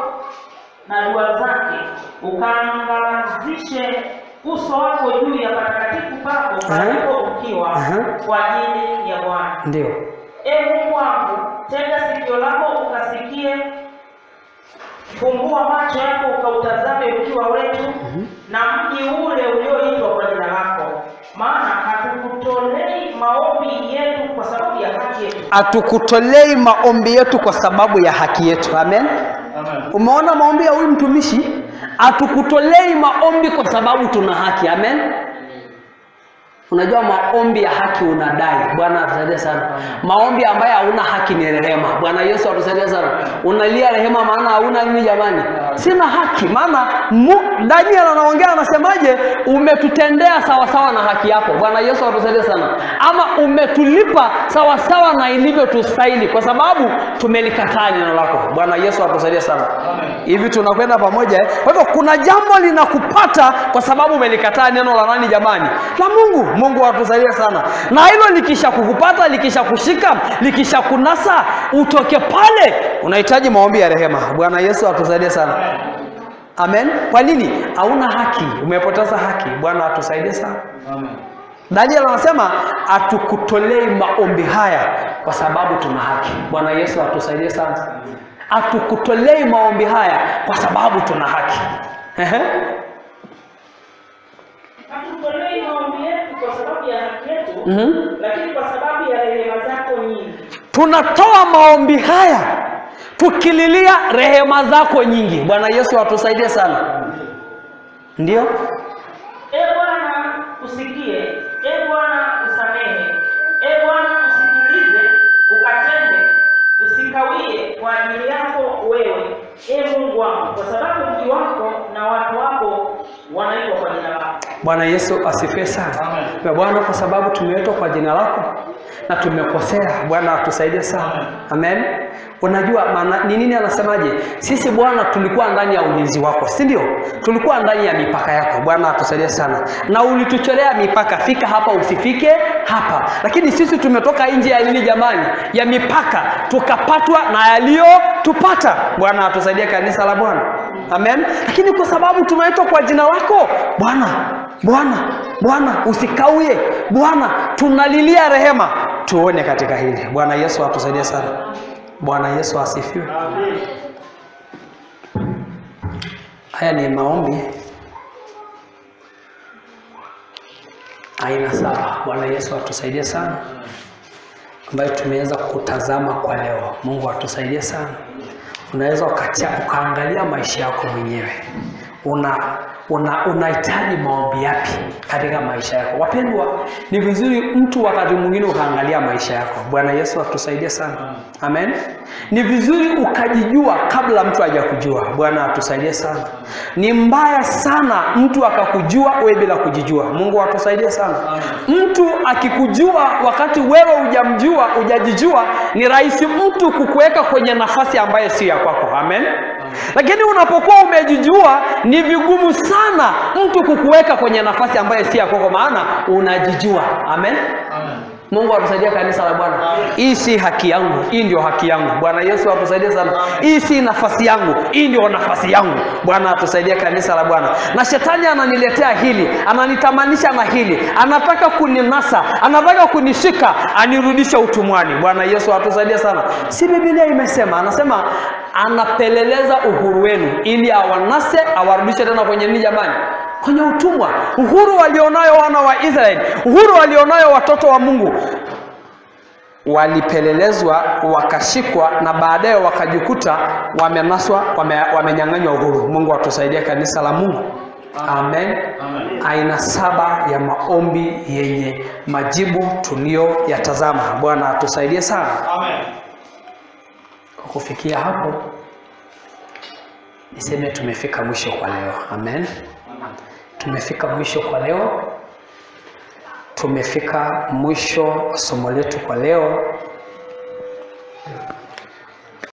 na dua zake, ukaangazishe uso wako juu ya patakatifu pako palipo ukiwa kwa ajili ya Bwana. Ndio. Ee Mungu wangu, tega sikio lako ukasikie, fumbua macho yako ukautazame ukiwa wetu na mji ule ulioitwa kwa jina lako. Maana hatukutolei maombi yetu kwa sababu ya haki yetu. Hatukutolei maombi yetu kwa sababu ya haki yetu. Amen. Amen. Umeona maombi ya huyu mtumishi? Hatukutolei maombi kwa sababu tuna haki. Amen. Unajua maombi ya haki unadai. Bwana atusaidie sana. Maombi ambayo hauna haki ni rehema. Bwana Yesu atusaidie sana. Unalia rehema maana hauna nini jamani? Sina haki. Maana Daniel anaongea anasemaje? Umetutendea sawa sawa na haki yako. Bwana Yesu atusaidie sana. Ama umetulipa sawa sawa na ilivyotustahili, kwa sababu tumelikataa neno lako. Bwana Yesu atusaidie sana. Hivi tunakwenda pamoja eh? Kwa hivyo kuna jambo linakupata kwa sababu umelikataa neno la nani jamani? La Mungu. Mungu atusaidie sana. Na hilo likisha kukupata, likisha kushika, likisha kunasa, utoke pale, unahitaji maombi ya rehema. Bwana Yesu atusaidie sana. Amen. Kwa nini? Hauna haki, umepoteza haki. Bwana atusaidie sana. Amen. Daniel anasema atukutolei maombi haya kwa sababu tuna haki. Bwana Yesu atusaidie sana. Atukutolei maombi haya kwa sababu tuna haki. Hatukutolei maombi yetu kwa sababu ya haki yetu, lakini kwa sababu ya rehema zako nyingi. Tunatoa maombi haya tukililia rehema zako nyingi. Bwana Yesu atusaidie sana. Ndio? E Bwana usikie, E Bwana usamehe, E Bwana usikilize, ukatende, usikawie kwa ajili yako wewe, E Mungu wangu, kwa sababu mji wako na watu wako wanaitwa kwa jina lako. Bwana Yesu asifiwe sana. Amen. Bwana, kwa sababu tumeitwa kwa jina lako na tumekosea, Bwana atusaidie sana. Amen. Unajua maana ni nini anasemaje? Sisi Bwana tulikuwa ndani ya ulinzi wako, si ndio? Tulikuwa ndani ya mipaka yako. Bwana atusaidie sana. Na ulituchorea mipaka, fika hapa usifike hapa. Lakini sisi tumetoka nje ya nini jamani? Ya mipaka, tukapatwa na yaliyotupata. Bwana atusaidie kanisa la Bwana. Amen. Lakini kwa sababu tunaitwa kwa jina lako, Bwana, Bwana, Bwana usikawie. Bwana tunalilia rehema. Tuone katika hili. Bwana Yesu atusaidie sana. Bwana Yesu asifiwe. Haya ni maombi aina 7. Bwana Yesu atusaidie sana, ambayo tumeweza kutazama kwa leo. Mungu atusaidie sana. Unaweza ukaangalia maisha yako mwenyewe. Unahitaji maombi yapi katika maisha yako? Wapendwa, ni vizuri mtu wakati mwingine ukaangalia maisha yako. Bwana Yesu atusaidie sana. Amen. Ni vizuri ukajijua kabla mtu hajakujua. Bwana atusaidie sana. Ni mbaya sana mtu akakujua wewe bila kujijua. Mungu atusaidie sana. Mtu akikujua wakati wewe hujamjua, hujajijua, ni rahisi mtu kukuweka kwenye nafasi ambayo si ya kwako. Amen. Lakini unapokuwa umejijua, ni vigumu sana mtu kukuweka kwenye nafasi ambayo si ya kwako, maana unajijua. Amen. Amen. Mungu atusaidie kanisa la Bwana. Hii si haki yangu, hii ndio haki yangu. Bwana Yesu atusaidie sana. Hii si nafasi yangu, hii ndio nafasi yangu. Bwana atusaidie kanisa la Bwana. Na shetani ananiletea hili, ananitamanisha na hili, anataka kuninasa, anataka kunishika, anirudishe utumwani. Bwana Yesu atusaidie sana. Si Biblia imesema, anasema anapeleleza uhuru wenu ili awanase, awarudishe tena kwenye nini jamani? Kwenye utumwa. Uhuru walionayo wana wa Israeli, uhuru walionayo watoto wa Mungu, walipelelezwa, wakashikwa, na baadaye wakajikuta wamenaswa, wamenyang'anywa uhuru. Mungu atusaidie kanisa la Mungu. Amen. Amen. Aina 7 ya maombi yenye majibu tuliyoyatazama. Bwana atusaidie sana. Amen. Kwa kufikia hapo niseme tumefika mwisho kwa leo. Amen. Tumefika mwisho kwa leo. Tumefika mwisho somo letu kwa leo.